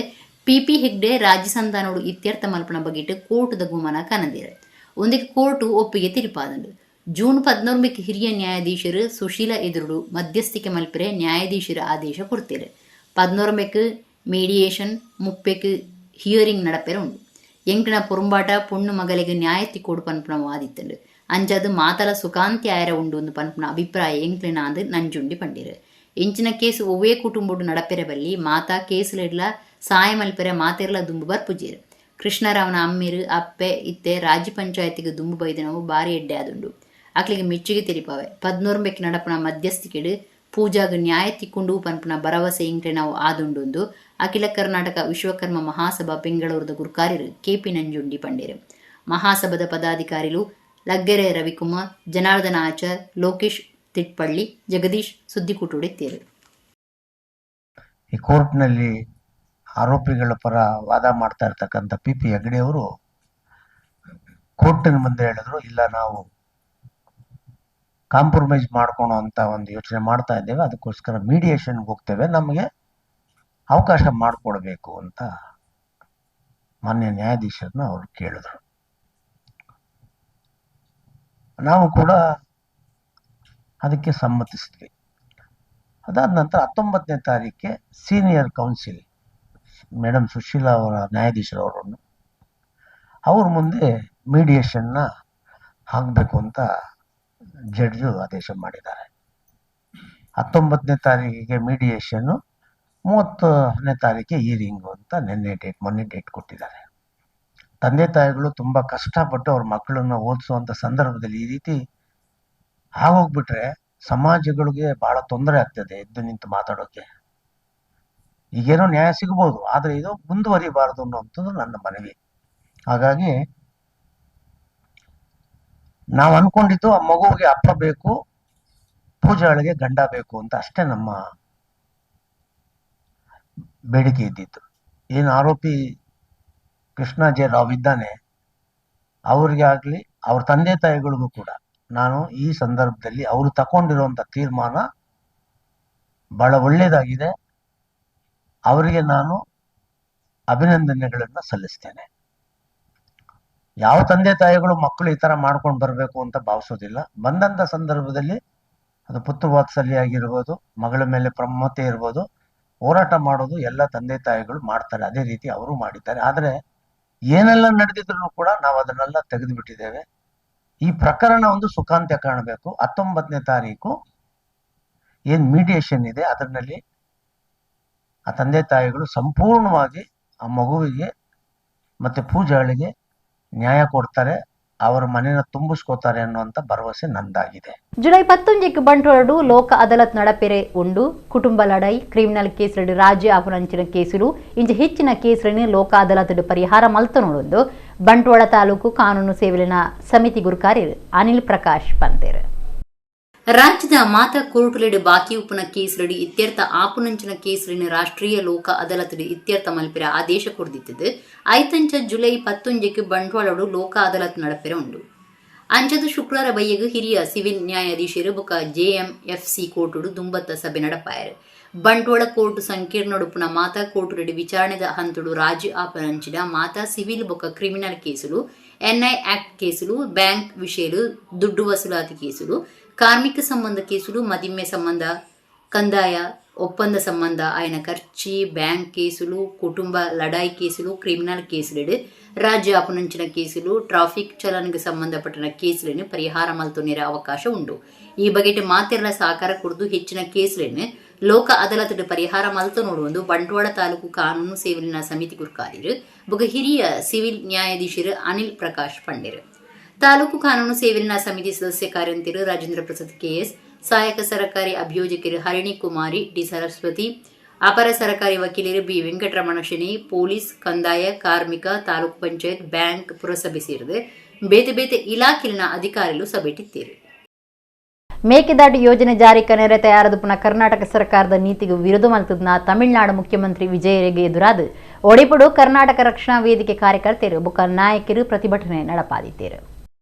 ಪಿಪಿ ಹೆಗ್ಡೆ ರಾಜಿಸಂಧಾನೋಡು ಇತ್ಯರ್ಥ ಮಲ್ಪನ ಬಗೆಟ್ ಕೋರ್ಟುದ ಗುಮನ ಕನದಿರು. ಒಂದಕ್ಕೆ ಕೋರ್ಟು ಒಪ್ಪಿಗೆ ತಿರುಪಾದಂಡು. ಜೂನ್ 14 ಹಿರಿಯ ನ್ಯಾಯಾಧೀಶರು ಸುಶೀಲ ಎದುರುಡು ಮಧ್ಯಸ್ಥಿಕೆ ಮಲ್ಪರೆ ನ್ಯಾಯಾಧೀಶರ ಆದೇಶ ಕೊಡ್ತೀರು. 11 ಮೀಡಿಯೇಷನ್, 30 ಹಿಯರಿಂಗ್ ನಡಪೆರ ಉಂಡು. ಎಂಕಿನ ಪೊರುಂಬಾಟ ಪೊಣ್ಣು ಮಗಲಿಗೆ ನ್ಯಾಯತಿ ಕೋಡು ಪನ್ಪುನ ವಾದಿತ್ತಂಡು. ಅಂಚದು ಮಾತಲ ಸುಖಾಂತಿ ಆಯರ ಉಂಡು ಒಂದು ಪನ್ಪುನ ಅಭಿಪ್ರಾಯ ಎಂಕ್ಲಿನ ಅಂದು ನಂಜುಂಡಿ ಪಂಡಿರು. ಎಂಚಿನ ಕೇಸು ಒವ್ವೇ ಕುಟುಂಬಡು ನಡಪೆರೆ ಬಲ್ಲಿ ಮಾತಾ ಕೇಸುಲೆಡ್ಲ ಸಾಯ ಮಲ್ಪೆರೆ ಮಾತೆರ್ಲ ದುಂಬು ಬರ್ಪುಜೇರು. ಕೃಷ್ಣರಾವನ ಅಮ್ಮಿರು ಅಪ್ಪೆ ಇತ್ತೆ ರಾಜ್ಯ ಪಂಚಾಯತಿಗೆ ದುಂಬು ಬೈದನವು ಬಾರಿ ಎಡ್ಡೆ ಆದುಂಡು. ಅಕ್ಲಿಗೆ ಮೆಚ್ಚುಗೆ ತೆರಿಪಾವೆ. 11 ನಡಪನ ಮಧ್ಯಸ್ಥಿಕೆಡು ಪೂಜಾಗ ನ್ಯಾಯ ತಿಕ್ಕೊಂಡು ಪನ್ಪುನ ಭರವಸೆ ಇಂಕ್ಲೆ ನಾವು ಆದುಂಡುಂದು ಅಖಿಲ ಕರ್ನಾಟಕ ವಿಶ್ವಕರ್ಮ ಮಹಾಸಭಾ ಬೆಂಗಳೂರದ ಗುರುಕಾರ್ಯರು ಕೆಪಿ ನಂಜುಂಡಿ ಪಂಡೇರು. ಮಹಾಸಭಾದ ಪದಾಧಿಕಾರಿಲು ಲಗ್ಗೆರೆ ರವಿಕುಮಾರ್, ಜನಾರ್ದನ ಆಚಾರ್, ಲೋಕೇಶ್ ತಿಟ್ಪಳ್ಳಿ, ಜಗದೀಶ್ ಸುದ್ದಿಕೂಟುಡಿತ್ತೇರು. ಈ ಕೋರ್ಟ್ನಲ್ಲಿ ಆರೋಪಿಗಳ ಪರ ವಾದ ಮಾಡ್ತಾ ಇರ್ತಕ್ಕಂಥ ಪಿ ಪಿ ಹೆಗ್ಡೆ ಅವರು ಕೋರ್ಟಿನ ಮುಂದೆ ಹೇಳಿದ್ರು, ಇಲ್ಲ ನಾವು ಕಾಂಪ್ರಮೈಸ್ ಮಾಡ್ಕೊಳೋ ಅಂತ ಒಂದು ಯೋಚನೆ ಮಾಡ್ತಾ ಇದ್ದೇವೆ, ಅದಕ್ಕೋಸ್ಕರ ಮೀಡಿಯೇಷನ್ಗೆ ಹೋಗ್ತೇವೆ, ನಮಗೆ ಅವಕಾಶ ಮಾಡಿಕೊಡ್ಬೇಕು ಅಂತ ಮಾನ್ಯ ನ್ಯಾಯಾಧೀಶರನ್ನ ಅವರು ಕೇಳಿದ್ರು. ನಾವು ಕೂಡ ಅದಕ್ಕೆ ಸಮ್ಮತಿಸಿದ್ವಿ. ಅದಾದ ನಂತರ 19ನೇ ತಾರೀಕಿಗೆ senior council madam Sushila ಅವರ ನ್ಯಾಯಾಧೀಶರವರನ್ನು ಅವ್ರ ಮುಂದೆ ಮೀಡಿಯೇಷನ್ನ ಹಾಕಬೇಕು ಅಂತ ಜಡ್ಜು ಆದೇಶ ಮಾಡಿದ್ದಾರೆ. 19ನೇ ತಾರೀಕಿಗೆ ಮೀಡಿಯೇಷನ್ನು, 30ನೇ ತಾರೀಕಿಗೆ ಹೀರಿಂಗು ಅಂತ ನಿನ್ನೆ ಡೇಟ್, ಮೊನ್ನೆ ಡೇಟ್ ಕೊಟ್ಟಿದ್ದಾರೆ. ತಂದೆ ತಾಯಿಗಳು ತುಂಬ ಕಷ್ಟಪಟ್ಟು ಅವ್ರ ಮಕ್ಕಳನ್ನು ಓದಿಸುವಂಥ ಸಂದರ್ಭದಲ್ಲಿ ಈ ರೀತಿ ಆಗೋಗ್ಬಿಟ್ರೆ ಸಮಾಜಗಳಿಗೆ ಬಹಳ ತೊಂದರೆ ಆಗ್ತದೆ ಎದ್ದು ನಿಂತು ಮಾತಾಡೋಕೆ. ಈಗೇನೋ ನ್ಯಾಯ ಸಿಗ್ಬೋದು, ಆದರೆ ಇದು ಮುಂದುವರಿಬಾರದು ಅನ್ನುವಂಥದ್ದು ನನ್ನ ಮನವಿ. ಹಾಗಾಗಿ ನಾವು ಅನ್ಕೊಂಡಿದ್ದು ಆ ಮಗುವಿಗೆ ಅಪ್ಪ ಬೇಕು, ಪೂಜಾಳಿಗೆ ಗಂಡ ಬೇಕು ಅಂತ ಅಷ್ಟೇ ನಮ್ಮ ಬೇಡಿಕೆ ಇದ್ದಿತ್ತು. ಏನು ಆರೋಪಿ ಕೃಷ್ಣ ಜೆ ರಾವ್ ಇದ್ದಾನೆ, ಅವ್ರಿಗೆ ಆಗಲಿ ಅವ್ರ ತಂದೆ ತಾಯಿಗಳಿಗೂ ಕೂಡ ನಾನು ಈ ಸಂದರ್ಭದಲ್ಲಿ ಅವರು ತಗೊಂಡಿರುವಂಥ ತೀರ್ಮಾನ ಬಹಳ ಒಳ್ಳೆಯದಾಗಿದೆ. ಅವರಿಗೆ ನಾನು ಅಭಿನಂದನೆಗಳನ್ನು ಸಲ್ಲಿಸ್ತೇನೆ. ಯಾವ ತಂದೆ ತಾಯಿಗಳು ಮಕ್ಕಳು ಈ ಥರ ಮಾಡ್ಕೊಂಡು ಬರಬೇಕು ಅಂತ ಭಾವಿಸೋದಿಲ್ಲ. ಬಂದಂಥ ಸಂದರ್ಭದಲ್ಲಿ ಅದು ಪುತ್ರ ವಾತ್ಸಲ್ಯ ಆಗಿರ್ಬೋದು, ಮಗಳ ಮೇಲೆ ಪ್ರಮತೆ ಇರ್ಬೋದು, ಹೋರಾಟ ಮಾಡೋದು ಎಲ್ಲ ತಂದೆ ತಾಯಿಗಳು ಮಾಡ್ತಾರೆ. ಅದೇ ರೀತಿ ಅವರು ಮಾಡಿದ್ದಾರೆ. ಆದರೆ ಏನೆಲ್ಲ ನಡೆದಿದ್ರು ಕೂಡ ನಾವು ಅದನ್ನೆಲ್ಲ ತೆಗೆದುಬಿಟ್ಟಿದ್ದೇವೆ. ಈ ಪ್ರಕರಣ ಒಂದು ಸುಖಾಂತ್ಯ ಕಾಣಬೇಕು. 19ನೇ ತಾರೀಕು ಏನು ಮೀಡಿಯೇಷನ್ ಇದೆ, ಅದರಲ್ಲಿ ಆ ತಂದೆ ತಾಯಿಗಳು ಸಂಪೂರ್ಣವಾಗಿ ಆ ಮಗುವಿಗೆ ಮತ್ತು ಪೂಜಾಳಿಗೆ ನ್ಯಾಯ ಕೊಡ್ತಾರೆ, ಅವರ ಮನೆಯನ್ನು ತುಂಬಿಸ್ಕೋತಾರೆ ಅನ್ನುವಂಥ ಭರವಸೆ ನಂದಾಗಿದೆ. ಜುಲೈ 19ಕ್ಕೆ ಬಂಟ್ವಾಳಡು ಲೋಕ ಅದಾಲತ್ ನಡಪೆರೆ ಉಂಡು. ಕುಟುಂಬ ಲಡಾಯಿ, ಕ್ರಿಮಿನಲ್ ಕೇಸ್ ರಾಜ್ಯ ಆಪುನಂಚಿನ ಕೇಸುಲು ಇಂಚ ಹೆಚ್ಚಿನ ಕೇಸುಗಳನ್ನು ಲೋಕ ಅದಾಲತ್ ಪರಿಹಾರ ಮಲ್ತ ನೋಡೊಂದು ಬಂಟ್ವಾಳ ತಾಲೂಕು ಕಾನೂನು ಸೇವೆಲಿನ ಸಮಿತಿ ಗುರುಕಾರ್ಯರು ಅನಿಲ್ ಪ್ರಕಾಶ್ ಪಂತೇರು. ರಾಜ್ಯದ ಮಾತಾ ಕೋರ್ಟುಲೆಡ್ ಬಾಕಿ ಉಪ್ಪುನ ಕೇಸುಲಡಿ ಇತ್ಯರ್ಥ ಆಪುನಂಚಿನ ಕೇಸುಲಿನ ರಾಷ್ಟ್ರೀಯ ಲೋಕ ಅದಾಲತ್ ಇತ್ಯರ್ಥ ಮಲ್ಪಿರ ಆದೇಶ ಕೊಡ್ದಿತ್ತದು. ಐತಂಚ ಜುಲೈ 19ಕ್ಕೆ ಬಂಟ್ವಾಳಡು ಲೋಕ ಅದಾಲತ್ ನಡಪೆರೆ ಉಂಡು. ಅಂಚದ ಶುಕ್ರವಾರ ಬಯ್ಯಗು ಹಿರಿಯ ಸಿವಿಲ್ ನ್ಯಾಯಾಧೀಶರು ಬೊಕ ಜೆಎಂಎಫ್ಸಿ ಕೋರ್ಟುಡು ದುಂಬತ್ತ ಸಭೆ ನಡಪಾಯರು. ಬಂಟ್ವಾಳ ಕೋರ್ಟ್ ಸಂಕೀರ್ಣಡುಪುನ ಮಾತಾ ಕೋರ್ಟುಲೆಡ್ ವಿಚಾರಣೆದ ಹಂತುಡು ರಾಜ್ಯ ಆಪನಂಚಿನ ಮಾತಾ ಸಿವಿಲ್ ಬೊಕ ಕ್ರಿಮಿನಲ್ ಕೇಸುಲು, ಎನ್ಐ ಆಕ್ಟ್ ಕೇಸುಲು, ಬ್ಯಾಂಕ್ ವಿಷಯಲು, ದುಡ್ಡು ವಸೂಲಾತಿ ಕೇಸುಲು, ಕಾರ್ಮಿಕ ಸಂಬಂಧ ಕೇಸುಲು, ಮದಿಮೆ ಸಂಬಂಧ, ಕಂದಾಯ ಒಪ್ಪಂದ ಸಂಬಂಧ ಆಯನ ಖರ್ಚಿ, ಬ್ಯಾಂಕ್ ಕೇಸುಲು, ಕುಟುಂಬ ಲಡಾಯಿ ಕೇಸುಲು, ಕ್ರಿಮಿನಲ್ ಕೇಸುಲೆಡ್ ರಾಜ್ಯ ಅಪನಂಚಿನ ಕೇಸುಲು, ಟ್ರಾಫಿಕ್ ಚಲನ್ಗೆ ಸಂಬಂಧಪಟ್ಟ ಕೇಸುలను ಪರಿಹಾರ ಮಲ್ತೊನ್ನೆರ ಅವಕಾಶ ಉಂಡು. ಈ ಬಗೆಟ್ ಮಾತೆರ್ಲ ಸಹಕಾರ ಕೊಡ್ದು ಹೆಚ್ಚಿನ ಕೇಸುలను ಲೋಕ ಅದಾಲತ್ ಪರಿಹಾರ ಮಲ್ತ ನೋಡುವಂದು ಬಂಟ್ವಾಳ ತಾಲೂಕು ಕಾನೂನು ಸೇವೆಲಿನ ಸಮಿತಿ ಗುರ್ಕಾರ್ಯರು ಬೊಕ ಹಿರಿಯ ಸಿವಿಲ್ ನ್ಯಾಯಾಧೀಶರು ಅನಿಲ್ ಪ್ರಕಾಶ್ ಪಂಡೆರು. ತಾಲೂಕು ಕಾನೂನು ಸೇವೆಲಿನ ಸಮಿತಿ ಸದಸ್ಯ ಕಾರ್ಯಂತಿರು ರಾಜೇಂದ್ರ ಪ್ರಸಾದ್ ಕೆಎಸ್, ಸಹಾಯಕ ಸರಕಾರಿ ಅಭಿಯೋಜಕರು ಹರಿಣಿ ಕುಮಾರಿ ಡಿ ಸರಸ್ವತಿ, ಅಪರ ಸರಕಾರಿ ವಕೀಲರು ಬಿ ವೆಂಕಟರಮಣ ಶೆಣಿ, ಪೊಲೀಸ್, ಕಂದಾಯ, ಕಾರ್ಮಿಕ, ತಾಲೂಕು ಪಂಚಾಯತ್, ಬ್ಯಾಂಕ್, ಪುರಸಭೆ ಸೇರಿದೆ ಬೇತೆ ಬೇತೆ ಇಲಾಖೆಲಿನ ಅಧಿಕಾರಿಗಳು ಸಭೆಟಿತ್ತೀರು. ಮೇಕೆದಾಟು ಯೋಜನೆ ಜಾರಿ ಕನೆರೆ ತಯಾರದು ಪುನಃ ಕರ್ನಾಟಕ ಸರ್ಕಾರದ ನೀತಿಗೆ ವಿರೋಧ ಮಲ್ತದ್ನ ತಮಿಳುನಾಡು ಮುಖ್ಯಮಂತ್ರಿ ವಿಜಯರಿಗೆ ಎದುರಾದ ಒಡಿಪುಡು ಕರ್ನಾಟಕ ರಕ್ಷಣಾ ವೇದಿಕೆ ಕಾರ್ಯಕರ್ತರು ಬೊಕ್ಕ ನಾಯಕರು ಪ್ರತಿಭಟನೆ ನಡಪಾದಿತ್ತೇರು.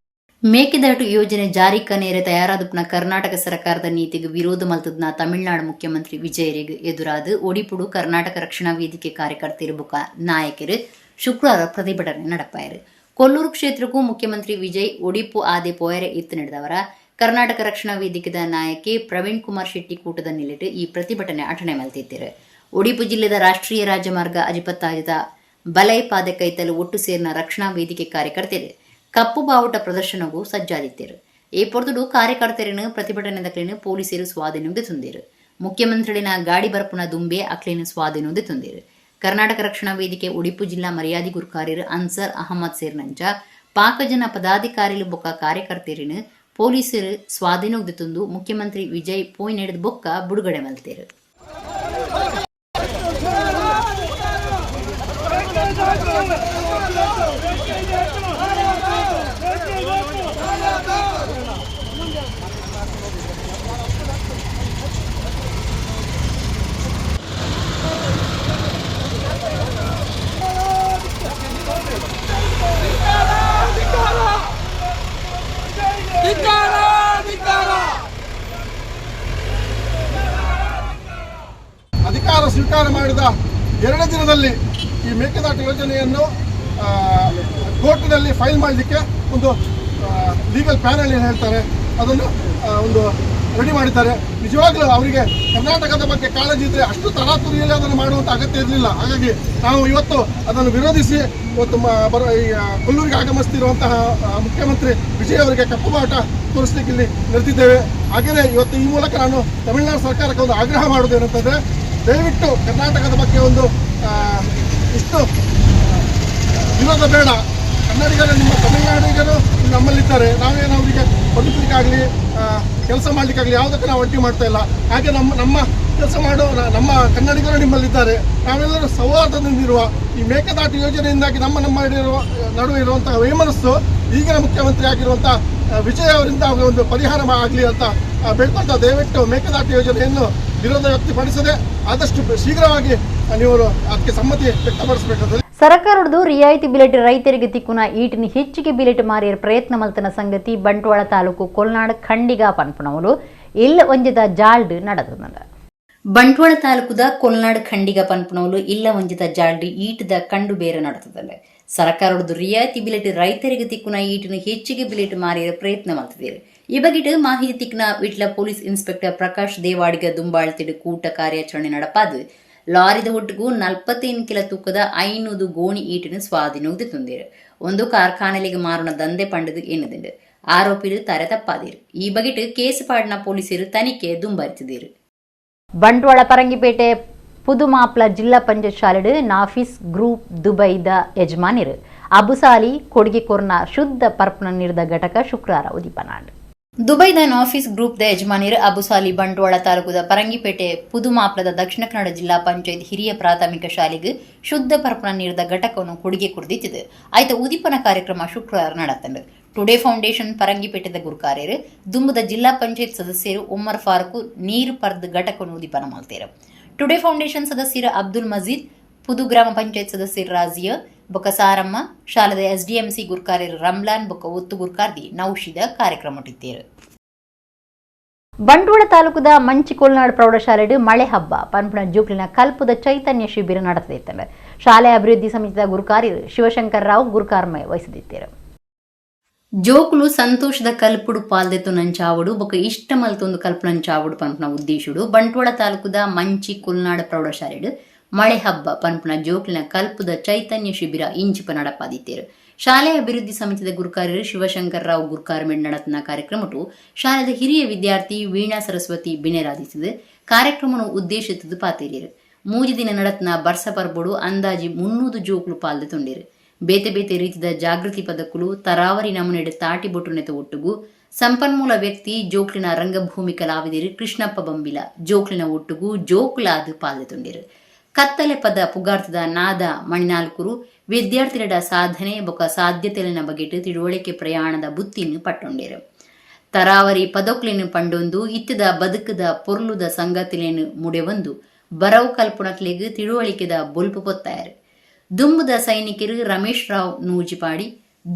ಮೇಕೆದಾಟು ಯೋಜನೆ ಜಾರಿ ಕನೇರೆ ತಯಾರಾದ ಪುನಃ ಕರ್ನಾಟಕ ಸರ್ಕಾರದ ನೀತಿಗೆ ವಿರೋಧ ಮಲ್ತದ್ನ ತಮಿಳುನಾಡು ಮುಖ್ಯಮಂತ್ರಿ ವಿಜಯರಿಗೆ ಎದುರಾದ ಒಡಿಪುಡು ಕರ್ನಾಟಕ ರಕ್ಷಣಾ ವೇದಿಕೆ ಕಾರ್ಯಕರ್ತರು ಬೊಕ್ಕ ನಾಯಕರು ಶುಕ್ರವಾರ ಪ್ರತಿಭಟನೆ ನಡಪಾಯರು. ಕೊಲ್ಲೂರು ಕ್ಷೇತ್ರಕ್ಕೂ ಮುಖ್ಯಮಂತ್ರಿ ವಿಜಯ್ ಒಡಿಪು ಆದೆ ಪೋಯರೆ ಇತ್ತು ನಡೆದವರ ಕರ್ನಾಟಕ ರಕ್ಷಣಾ ವೇದಿಕೆದ ನಾಯಕಿ ಪ್ರವೀಣ್ ಕುಮಾರ್ ಶೆಟ್ಟಿ ಕೂಟದ ನಿಲ್ಲಿಟ್ಟು ಈ ಪ್ರತಿಭಟನೆ ಅಟಣೆ ಮಲ್ತಿದ್ದರು. ಒಡಿಪು ಜಿಲ್ಲೆದ ರಾಷ್ಟ್ರೀಯ ರಾಜಮಾರ್ಗ ಅಜಿಪತ್ತಾಯದ ಬಲೈ ಪಾದೆ ಕೈತಲು ಒಟ್ಟು ಸೇರಿನ ರಕ್ಷಣಾ ವೇದಿಕೆ ಕಾರ್ಯಕರ್ತರು ಕಪ್ಪು ಬಾವುಟ ಪ್ರದರ್ಶನಗೂ ಸಜ್ಜಾದಿತ್ತೇರು. ಈ ಪೊರ್ತುಡು ಕಾರ್ಯಕರ್ತರನ್ನು ಪ್ರತಿಭಟನೆ ಪೊಲೀಸರು ಸ್ವಾಧೀನಕ್ಕೆ ತಂದಿರು. ಮುಖ್ಯಮಂತ್ರಿನ ಗಾಡಿ ಬರಪುನ ದುಂಬೆ ಅಕ್ಲಿನ ಸ್ವಾಧೀನಕ್ಕೆ ತಂದಿರು. ಕರ್ನಾಟಕ ರಕ್ಷಣಾ ವೇದಿಕೆ ಉಡುಪಿ ಜಿಲ್ಲಾ ಮರ್ಯಾದಿ ಗುರುಕಾರ್ಯರು ಅನ್ಸರ್ ಅಹಮದ್ ಸೇರಿನಂಚ ಪಾಕಜನ ಪದಾಧಿಕಾರಿಲು ಬೊಕ್ಕ ಕಾರ್ಯಕರ್ತರಿನ ಪೊಲೀಸರು ಸ್ವಾಧೀನಕ್ಕೆ ತಂದು ಮುಖ್ಯಮಂತ್ರಿ ವಿಜಯ್ ಪೋಯ್ ನಡೆದ ಬೊಕ್ಕ ಬಿಡುಗಡೆ ಮಲ್ತೇರು. ಅಧಿಕಾರ ಸ್ವೀಕಾರ ಮಾಡಿದ 2 ದಿನದಲ್ಲಿ ಈ ಮೇಕೆದಾಟು ಯೋಜನೆಯನ್ನು ಕೋರ್ಟಿನಲ್ಲಿ ಫೈಲ್ ಮಾಡಲಿಕ್ಕೆ ಒಂದು ಲೀಗಲ್ ಪ್ಯಾನಲ್ ಏನು ಹೇಳ್ತಾರೆ ಅದನ್ನು ಒಂದು ರೆಡಿ ಮಾಡಿದ್ದಾರೆ. ನಿಜವಾಗ್ಲೂ ಅವರಿಗೆ ಕರ್ನಾಟಕದ ಬಗ್ಗೆ ಕಾಳಜಿ ಇದ್ದರೆ ಅಷ್ಟು ತರಾತುರಿಯಲ್ಲಿ ಅದನ್ನು ಮಾಡುವಂಥ ಅಗತ್ಯ ಇರಲಿಲ್ಲ. ಹಾಗಾಗಿ ನಾವು ಇವತ್ತು ಅದನ್ನು ವಿರೋಧಿಸಿ ಇವತ್ತು ಕೊಲ್ಲೂರಿಗೆ ಆಗಮಿಸ್ತಿರುವಂತಹ ಮುಖ್ಯಮಂತ್ರಿ ವಿಜಯ್ ಅವರಿಗೆ ಕಪ್ಪು ಬಾವುಟ ತೋರಿಸಲಿಕ್ಕೆ ಇಲ್ಲಿ ನಿಂತಿದ್ದೇವೆ. ಹಾಗೆಯೇ ಇವತ್ತು ಈ ಮೂಲಕ ನಾನು ತಮಿಳುನಾಡು ಸರ್ಕಾರಕ್ಕೆ ಒಂದು ಆಗ್ರಹ ಮಾಡುವುದೇನಂತಂದರೆ, ದಯವಿಟ್ಟು ಕರ್ನಾಟಕದ ಬಗ್ಗೆ ಒಂದು ಇಷ್ಟು ವಿರೋಧ ಬೇಡ. ಕನ್ನಡಿಗರು ನಿಮ್ಮ ತಮಿಳುನಾಡಿಗರು ನಮ್ಮಲ್ಲಿದ್ದಾರೆ, ನಾವೇನು ಅವರಿಗೆ ಬದುಕಲಿಕ್ಕಾಗಲಿ ಕೆಲಸ ಮಾಡಲಿಕ್ಕಾಗಲಿ ಯಾವುದಕ್ಕೂ ನಾವು ಅಡ್ಡಿ ಮಾಡ್ತಾ ಇಲ್ಲ. ಹಾಗೆ ನಮ್ಮ ನಮ್ಮ ಕೆಲಸ ಮಾಡೋ ನಮ್ಮ ಕನ್ನಡಿಗರು ನಿಮ್ಮಲ್ಲಿದ್ದಾರೆ. ನಾವೆಲ್ಲರೂ ಸೌಹಾರ್ದದಿಂದಿರುವ ಈ ಮೇಕೆದಾಟು ಯೋಜನೆಯಿಂದಾಗಿ ನಮ್ಮ ನಮ್ಮ ನಡುವೆ ಇರುವಂತಹ ವೈಮನಸ್ಸು ಈಗಿನ ಮುಖ್ಯಮಂತ್ರಿ ಆಗಿರುವಂಥ ವಿಜಯ್ ಅವರಿಂದ ಒಂದು ಪರಿಹಾರ ಆಗಲಿ ಅಂತ ಬೇಡ್ಕೊಳ್ತಾ, ದಯವಿಟ್ಟು ಮೇಕೆದಾಟು ಯೋಜನೆಯನ್ನು ವಿರೋಧ ವ್ಯಕ್ತಪಡಿಸದೆ ಆದಷ್ಟು ಶೀಘ್ರವಾಗಿ ನೀವು ಅದಕ್ಕೆ ಸಮ್ಮತಿ ವ್ಯಕ್ತಪಡಿಸಬೇಕಾದ್ರೆ. ಸರಕಾರದ್ದು ರಿಯಾಯಿತಿ ಬಿಲೆಟ್ ರೈತರಿಗೆ ತಿಕ್ಕುನ ಈಟಿನ ಹೆಚ್ಚಿಗೆ ಬಿಲೆಟ್ ಮಾರಿಯ ಪ್ರಯತ್ನ ಮಲ್ತನ ಸಂಗತಿ ಬಂಟ್ವಾಳ ತಾಲೂಕು ಕೊಲ್ನಾಡ್ ಖಂಡಿಗ ಪನ್ಪುನವರು ಇಲ್ಲ ಒಂಜದ ಜಾಲ್ಡ್ ನಡೆದ. ಬಂಟ್ವಾಳ ತಾಲೂಕುದ ಕೊಲ್ನಾಡ್ ಖಂಡಿಗ ಪನ್ಪುನವರು ಇಲ್ಲ ಒಂಜಿದ ಜಾಲ್ಡ್ ಈಟದ ಕಂಡು ಬೇರೆ ನಡೆತದಲ್ಲ. ಸರಕಾರದ್ದು ರಿಯಾಯಿತಿ ಬಿಲೆಟ್ ರೈತರಿಗೆ ತಿಕ್ಕುನ ಈಟಿನ ಹೆಚ್ಚಿಗೆ ಬಿಲೆಟ್ ಮಾರಿಯ ಪ್ರಯತ್ನ ಮಲ್ತಿದ್ದಾರೆ. ಈ ಬಗೆಟ್ ಮಾಹಿತಿ ತಿಕ್ನ ವಿಟ್ಲ ಪೊಲೀಸ್ ಇನ್ಸ್ಪೆಕ್ಟರ್ ಪ್ರಕಾಶ್ ದೇವಾಡಿಗ ದುಂಬಾಳ್ತಿಡು ಕೂಟ ಕಾರ್ಯಾಚರಣೆ ನಡಪಾದು ಲಾರಿದ ಒಟ್ಟಿಗೂ 45 ಕಿಲೋ ತೂಕದ 500 ಗೋಣಿ ಈಟಿನ ಸ್ವಾಧೀನ ತಂದಿರು. ಒಂದು ಕಾರ್ಖಾನೆಗೆ ಮಾರುಣ ದಂಧೆ ಪಂಡದು ಎನ್ನುದುಂಡು. ಆರೋಪಿರು ತರೆ ತಪ್ಪಾದಿರು. ಈ ಬಗೆಟ್ ಕೇಸ್ ಪಾಡಿನ ಪೊಲೀಸರು ತನಿಖೆ ದುಂಬರಿಸಿದಿರು. ಬಂಟ್ವಾಳ ಪರಂಗಿಪೇಟೆ ಪುದುಮಾಪ್ಲ ಜಿಲ್ಲಾ ಪಂಚಾಯತ್ ಶಾಲೆಡು ನಾಫಿಸ್ ಗ್ರೂಪ್ ದುಬೈದ ಯಜಮಾನಿರು ಅಬುಸಾಲಿ ಕೊಡುಗೆ ಕೊರ್ನ ಶುದ್ಧ ಪರ್ಪನ ನೀರ್ದ ಘಟಕ ಶುಕ್ರವಾರ ಉದಿಪನಾಂಡ್. ದುಬೈದ ನಾಫಿಸ್ ಗ್ರೂಪ್ the ಯಜಮಾನಿರು ಅಬುಸಾಲಿ ಬಂಟ್ವಾಳ ತಾಲೂಕುದ ಪರಂಗಿಪೇಟೆ ಪುದುಮಾಪ್ಲದ ದಕ್ಷಿಣ ಕನ್ನಡ ಜಿಲ್ಲಾ ಪಂಚಾಯತ್ ಹಿರಿಯ ಪ್ರಾಥಮಿಕ ಶಾಲೆಗೆ ಶುದ್ಧ ಪರ್ಪನ ನೀರ್ದ ಘಟಕವನ್ನು ಕೊಡುಗೆ ಕೊಡ್ದಿತ್ತಿದೆ. ಆಯ್ತ ಉದಿಪನ ಕಾರ್ಯಕ್ರಮ ಶುಕ್ರವಾರ ನಡೆತಂಡು. ಟುಡೇ ಫೌಂಡೇಶನ್ ಪರಂಗಿಪೇಟೆದ ಗುರುಕಾರ್ಯರು ದುಂಬುದ ಜಿಲ್ಲಾ ಪಂಚಾಯತ್ ಸದಸ್ಯರು ಉಮ್ಮರ್ ಫಾರೂಕ್ ನೀರು ಪರ್ದ ಘಟಕವನ್ನು ಉದಿಪನ ಮಾಡ್ತಾರೆ. ಟುಡೇ ಫೌಂಡೇಶನ್ ಸದಸ್ಯರು ಅಬ್ದುಲ್ ಮಜೀದ್, ಪುದು ಗ್ರಾಮ ಪಂಚಾಯತ್ ಸದಸ್ಯರು ರಾಜಿಯ ಬೊಕ್ಕ ಸಾರಮ್ಮ, ಶಾಲೆದ ಎಸ್ಡಿಎಂಸಿ ಗುರ್ಕಾರ್ಯರು ರಮ್ಲಾನ್ ಬೊಕ್ಕ ಒತ್ತು ಗುರ್ಕಾರ್ದಿ ನೌಶಿದ ಕಾರ್ಯಕ್ರಮ ಇಟ್ಟಿದ್ದೇರು. ಬಂಟ್ವಾಳ ತಾಲೂಕುದ ಮಂಚಿಕೊಲ್ನಾಡು ಪ್ರೌಢಶಾಲೆಡು ಮಳೆ ಹಬ್ಬ ಪನ್ಪುಣ ಜೂಕ್ಲಿನ ಕಲ್ಪದ ಚೈತನ್ಯ ಶಿಬಿರ ನಡೆದಿತ್ತು. ಶಾಲೆ ಅಭಿವೃದ್ಧಿ ಸಮಿತಿಯ ಗುರುಕಾರ್ಯರು ಶಿವಶಂಕರ್ ರಾವ್ ಗುರುಕಾರ್ಮಯ ವಹಿಸಿದ್ದರು. ಜೋಕುಲು ಸಂತೋಷದ ಕಲ್ಪುಡು ಪಾಲ್ದೆತ್ತು ನಂಚಾವಡು ಬೊಕ್ಕ ಇಷ್ಟ ಮಲ್ತೊಂದು ಕಲ್ಪು ನಂಚಾವಡು ಪನ್ಪುನ ಉದ್ದೇಶುಡು ಬಂಟ್ವಾಳ ತಾಲೂಕುದ ಮಂಚಿ ಕೊಲ್ನಾಡು ಪ್ರೌಢಶಾಲೆಡು ಮಳೆ ಹಬ್ಬ ಪನ್ಪುನ ಜೋಕ್ಲಿನ ಕಲ್ಪುದ ಚೈತನ್ಯ ಶಿಬಿರ ಇಂಚಿಪ ನಡಪಾದಿತ್ತೇರು. ಶಾಲೆ ಅಭಿವೃದ್ಧಿ ಸಮಿತಿದ ಗುರುಕಾರ್ಯರು ಶಿವಶಂಕರ್ ರಾವ್ ಗುರುಕಾರ್ಮೆಡ್ ನಡತನ ಕಾರ್ಯಕ್ರಮಟು ಶಾಲೆದ ಹಿರಿಯ ವಿದ್ಯಾರ್ಥಿ ವೀಣಾ ಸರಸ್ವತಿ ಬಿನೆರಾದಿಸಿದ ಕಾರ್ಯಕ್ರಮವನ್ನು ಉದ್ದೇಶಿತದ್ದು ಪಾತೇರಿಯರು. 3 ದಿನ ನಡತನ ಬರ್ಸ ಪರ್ಬೊಡು ಅಂದಾಜಿ 300 ಜೋಕ್ಲು ಪಾಲ್ದೆ ತೊಂಡೇರು. ಬೇತೆ ಬೇತೆ ರೀತಿದ ಜಾಗೃತಿ ಪದಕುಲು ತರಾವರಿ ನಮೂನೆಡ್ ತಾಟಿ ಬೊಟ್ಟುನೆತ ಒಟ್ಟುಗು ಸಂಪನ್ಮೂಲ ವ್ಯಕ್ತಿ ಜೋಕ್ಲಿನ ರಂಗಭೂಮಿ ಕಲಾವಿದರು ಕೃಷ್ಣಪ್ಪ ಬಂಬಿಲ ಜೋಕ್ಲಿನ ಒಟ್ಟುಗು ಜೋಕ್ಲಾದ್ ಪಾಲ್ದೆ ತೊಂಡೇರು. ಕತ್ತಲೆ ಪದ ಪುಗಾರ್ತದ ನಾದ ಮಣಿನಾಲ್ಕುರು ವಿದ್ಯಾರ್ಥಿಗಳ ಸಾಧನೆ ಬೊಕ ಸಾಧ್ಯತೆಲಿನ ಬಗೆಟ್ ತಿಳುವಳಿಕೆ ಪ್ರಯಾಣದ ಬುತ್ತಿನ ಪಟ್ಟೊಂಡೇರು. ತರಾವರಿ ಪದೊಕ್ಲಿನ ಪಂಡೊಂದು ಇತ್ತದ ಬದುಕದ ಪೊರ್ಲುದ ಸಂಗತಿಲೇನು ಮುಡೆವೊಂದು ಬರವು ಕಲ್ಪುಣಕ್ಲೆಗ್ ತಿಳುವಳಿಕೆದ ಬೊಲ್ಪು ಪೊತ್ತಾಯರು. ದುಂಬುದ ಸೈನಿಕರು ರಮೇಶ್ ರಾವ್ ನೂಜಿಪಾಡಿ,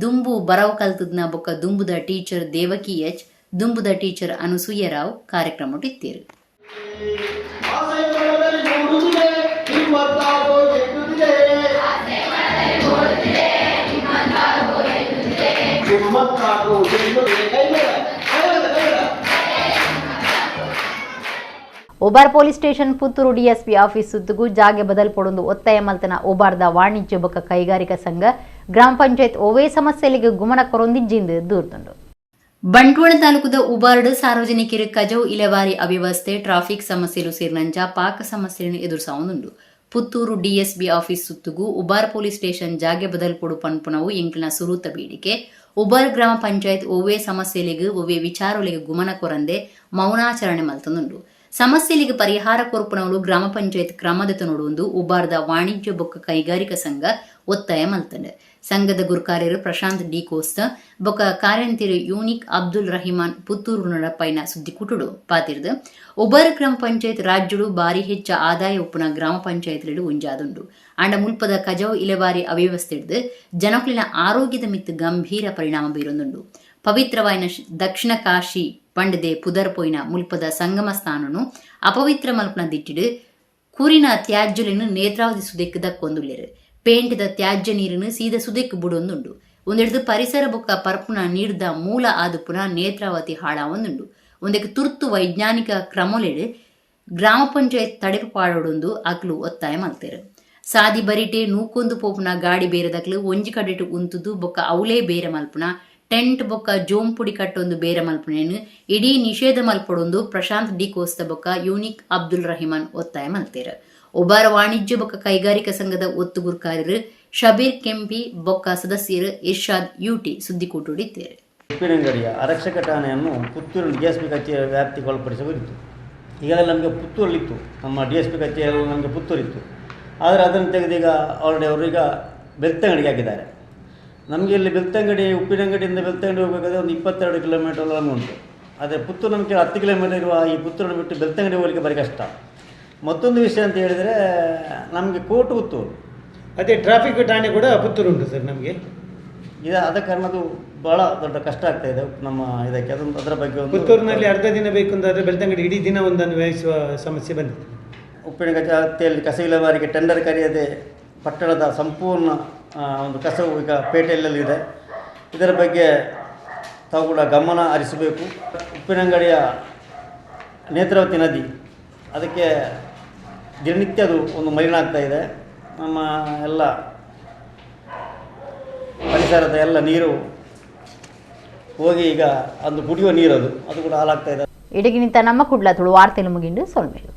ದುಂಬು ಬರವು ಕಲ್ತದ್ನ ಬೊಕ್ಕ ದುಂಬುದ ಟೀಚರ್ ದೇವಕಿ ಎಚ್, ದುಂಬುದ ಟೀಚರ್ ಅನುಸೂಯ ರಾವ್ ಕಾರ್ಯಕ್ರಮ ಇತ್ತೇರು. Ubar police station Puttur DSP office ಸುತ್ತಗೂ ಜಾಗೆ ಬದಲ್ ಪೊಡೊಂದು ಒತ್ತಾಯ ಮಲ್ತನ ಉಬಾರ್ದ ವಾಣಿಜ್ಯ ಬೊಕ್ಕ ಕೈಗಾರಿಕಾ ಸಂಘ ಗ್ರಾಮ ಪಂಚಾಯತ್ ಒವೇ ಸಮಸ್ಯೆಲಿಗೆ ಗುಮನ ಕೊರೊಂದಿಜ್ಜಿಂದು ದೂರ್ದುಂಡು. ಬಂಟ್ವಾಳ ತಾಲೂಕುದ ಉಬಾರ್ಡ್ ಸಾರ್ವಜನಿಕರು ಕಜವು ಇಲೆವಾರಿ ಅವ್ಯವಸ್ಥೆ, ಟ್ರಾಫಿಕ್ ಸಮಸ್ಯೆಲು ಸೇರಿನಂಚ ಪಾಕ ಸಮಸ್ಯೆಯನ್ನು ಎದುರಿಸಾವುದುಂಡು. ಪುತ್ತೂರು ಡಿಎಸ್ಬಿ ಆಫೀಸ್ ಸುತ್ತುಗು ಉಬಾರ್ ಪೊಲೀಸ್ ಸ್ಟೇಷನ್ ಜಾಗೆ ಬದಲ್ ಪೊಡು ಪನ್ಪುನವು ಎಂಕ್ಲಿನ ಸುರೂತ ಬೇಡಿಕೆ. ಉಬಾರ್ ಗ್ರಾಮ ಪಂಚಾಯತ್ ಒವ್ವೇ ಸಮಸ್ಯೆಲಿಗೆ ಒವ್ವೇ ವಿಚಾರೊಲಿಗೆ ಗುಮನ ಕೊರಂದೆ ಮೌನಾಚರಣೆ ಮಲ್ತೊಂದುಂಡು. ಸಮಸ್ಯೆಲಿಗೆ ಪರಿಹಾರ ಕೊರ್ಪುನವರು ಗ್ರಾಮ ಪಂಚಾಯತ್ ಕ್ರಮದೆತ ನೋಡುವಂದು ಉಬಾರ್ದ ವಾಣಿಜ್ಯ ಬೊಕ್ಕ ಕೈಗಾರಿಕಾ ಸಂಘ ಒತ್ತಾಯ ಮಲ್ತಂಡು. ಸಂಘದ ಗುರುಕಾರ್ಯರು ಪ್ರಶಾಂತ್ ಡಿ ಕೋಸ್ತ ಬೊಕ್ಕ ಕಾರ್ಯಂತಿರು ಯೂನಿಕ್ ಅಬ್ದುಲ್ ರಹಿಮಾನ್ ಪುತ್ತೂರು ನಡಪೈನ ಸುದ್ದಿಕುಟುಡು ಪಾತಿರ್ದು. ಉಬಾರ್ ಗ್ರಾಮ ಪಂಚಾಯತ್ ರಾಜ್ಯಡು ಬಾರಿ ಹೆಚ್ಚ ಆದಾಯ ಉಪ್ಪುನ ಗ್ರಾಮ ಪಂಚಾಯತ್ಲೆಡು ಒಂಜಾದುಂಡು. ಆಂಡ ಮುಲ್ಪದ ಕಜವು ಇಲೆವಾರಿ ಅವ್ಯವಸ್ಥೆಡ್ದು ಜನಕುಲಿನ ಆರೋಗ್ಯದ ಮಿತ್ತು ಗಂಭೀರ ಪರಿಣಾಮ ಬೀರೊಂದುಂಡು. ಪವಿತ್ರವಾಯಿನ ದಕ್ಷಿಣ ಕಾಶಿ ಪಂಡದೆ ಪುದರ್ ಪೋಯಿನ ಮುಲ್ಪದ ಸಂಗಮ ಸ್ಥಾನನು ಅಪವಿತ್ರ ಮಲ್ಪನ ದಿಟ್ಟಿಡು ಕುರಿನ ತ್ಯಾಜ್ಯలను ನೇತ್ರಾವತಿ ಸುದೆಕ್ ದಕ್ಕೊಂದುಲ್ಲೆರು. ಪೇಂಟದ ತ್ಯಾಜ್ಯ ನೀರನ್ನು ಸೀದ ಸುದೆಕ್ ಬುಡೊಂದುಂಡು. ಒಂದೆಡ್ದು ಪರಿಸರ ಬೊಕ್ಕ ಪರ್ಪುನ ನೀರ್ದ ಮೂಲ ಆದುಪುನ ನೇತ್ರಾವತಿ ಹಾಳಾವೊಂದುಂಡು. ಒಂದಕ್ಕೆ ತುರ್ತು ವೈಜ್ಞಾನಿಕ ಕ್ರಮೊಲೆಡು ಗ್ರಾಮ ಪಂಚಾಯತ್ ತಡೆಪು ಪಾಡೊಡೊಂದು ಅಕ್ಲು ಒತ್ತಾಯ ಮಲ್ತೇರು. ಸಾದಿ ಬರಿಟೆ ನೂಕೊಂದು ಪೋಪುನ ಗಾಡಿ ಬೇರೆದಕ್ಲು ಒಂಜಿ ಕಡೆಟು ಉಂತುದು ಬೊಕ್ಕ ಅವಲೇ ಬೇರೆ ಮಲ್ಪುನ ಟೆಂಟ್ ಬೊಕ್ಕ ಜೋಂಪುಡಿ ಕಟ್ಟೊಂದು ಬೇರೆ ಮಲ್ಪುನೇನು ಇಡೀ ನಿಷೇಧ ಮಲ್ಪಡೊಂದು ಪ್ರಶಾಂತ್ ಡಿ ಕೋಸ್ತ ಬೊಕ್ಕ ಯೂನಿಕ್ ಅಬ್ದುಲ್ ರಹಿಮಾನ್ ಒತ್ತಾಯ ಮಲ್ತೇರು. ಉಬಾರ ವಾಣಿಜ್ಯ ಬೊಕ್ಕ ಕೈಗಾರಿಕಾ ಸಂಘದ ಒತ್ತುಗುರ್ಕಾರರು ಶಬೀರ್ ಕೆಂಪಿ ಬೊಕ್ಕ ಸದಸ್ಯರು ಇರ್ಷಾದ್ ಯುಟಿ ಸುದ್ದಿಕೂಟುಡಿತ್ತೇರು. ಉಪ್ಪಿನಂಗಡಿಯ ಆರಕ್ಷಕ ಠಾಣೆಯನ್ನು ಪುತ್ತೂರು ಡಿ ಎಸ್ ಪಿ ಕಚೇರಿ ವ್ಯಾಪ್ತಿಗೆ ಒಳಪಡಿಸಬೇಕಿತ್ತು. ಈಗಾಗಲೇ ನಮಗೆ ಪುತ್ತೂರಲ್ಲಿತ್ತು, ನಮ್ಮ ಡಿ ಎಸ್ ಪಿ ಕಚೇರಿಯಲ್ಲಿ ನಮಗೆ ಪುತ್ತೂರಿತ್ತು. ಆದರೆ ಅದನ್ನು ತೆಗೆದೀಗ ಆಲ್ರೆಡಿ ಅವರು ಈಗ ಬೆಳ್ತಂಗಡಿಗೆ ಹಾಕಿದ್ದಾರೆ. ನಮಗೆ ಇಲ್ಲಿ ಬೆಳ್ತಂಗಡಿ, ಉಪ್ಪಿನಂಗಡಿಯಿಂದ ಬೆಳ್ತಂಗಡಿ ಹೋಗಬೇಕಾದ್ರೆ ಒಂದು 22 ಕಿಲೋಮೀಟರ್ ನಮಗೆ ಉಂಟು. ಆದರೆ ಪುತ್ತೂರು ನಮಗೆ 10 ಕಿಲೋಮೀಟರ್ ಇರುವ ಈ ಪುತ್ತೂರನ್ನು ಬಿಟ್ಟು ಬೆಳ್ತಂಗಡಿ ಹೋಗಲಿಕ್ಕೆ ಭಾರಿ ಕಷ್ಟ. ಮತ್ತೊಂದು ವಿಷಯ ಅಂತ ಹೇಳಿದರೆ, ನಮಗೆ ಕೋರ್ಟ್ ಪುತ್ತೂರು, ಅದೇ ಟ್ರಾಫಿಕ್ ಠಾಣೆ ಕೂಡ ಪುತ್ತೂರು ಉಂಟು ಸರ್ ನಮಗೆ. ಇದು ಆದ ಕಾರಣ ಅದು ಭಾಳ ದೊಡ್ಡ ಕಷ್ಟ ಆಗ್ತಾ ಇದೆ ನಮ್ಮ ಇದಕ್ಕೆ. ಅದೊಂದು ಅದರ ಬಗ್ಗೆ ಒಂದು ಪುತ್ತೂರಿನಲ್ಲಿ ಅರ್ಧ ದಿನ ಬೇಕು ಅಂತಾದರೆ ಬೆಳ್ತಂಗಡಿ ಇಡೀ ದಿನ ಒಂದನ್ನು ವ್ಯಯಿಸುವ ಸಮಸ್ಯೆ ಬಂದಿದೆ. ಉಪ್ಪಿನಂಗಡಿ ಕಸ ವಿಲೇವಾರಿಗೆ ಟೆಂಡರ್ ಕರೆಯದೆ ಪಟ್ಟಣದ ಸಂಪೂರ್ಣ ಒಂದು ಕಸವು ಈಗ ಪೇಟೆಯಲ್ಲಿದೆ. ಇದರ ಬಗ್ಗೆ ತಾವು ಕೂಡ ಗಮನ ಹರಿಸಬೇಕು. ಉಪ್ಪಿನಂಗಡಿಯ ನೇತ್ರಾವತಿ ನದಿ ಅದಕ್ಕೆ ದಿನನಿತ್ಯ ಅದು ಒಂದು ಮಲಿನ ಆಗ್ತಾ ಇದೆ. ನಮ್ಮ ಎಲ್ಲ ಪರಿಸರದ ಎಲ್ಲ ನೀರು ಹೋಗಿ ಈಗ ಅದು ಕುಡಿಯುವ ನೀರು ಅದು ಅದು ಕೂಡ ಹಾಳಾಗ್ತಾ ಇದೆ. ಇಡಗಿನಿಂತ ನಮ್ಮ ಕುಡ್ಲ ತುಳು ವಾರ್ತೆಲು ಮುಗಿಂಡು ಸೊಲ್ಮೆಲು.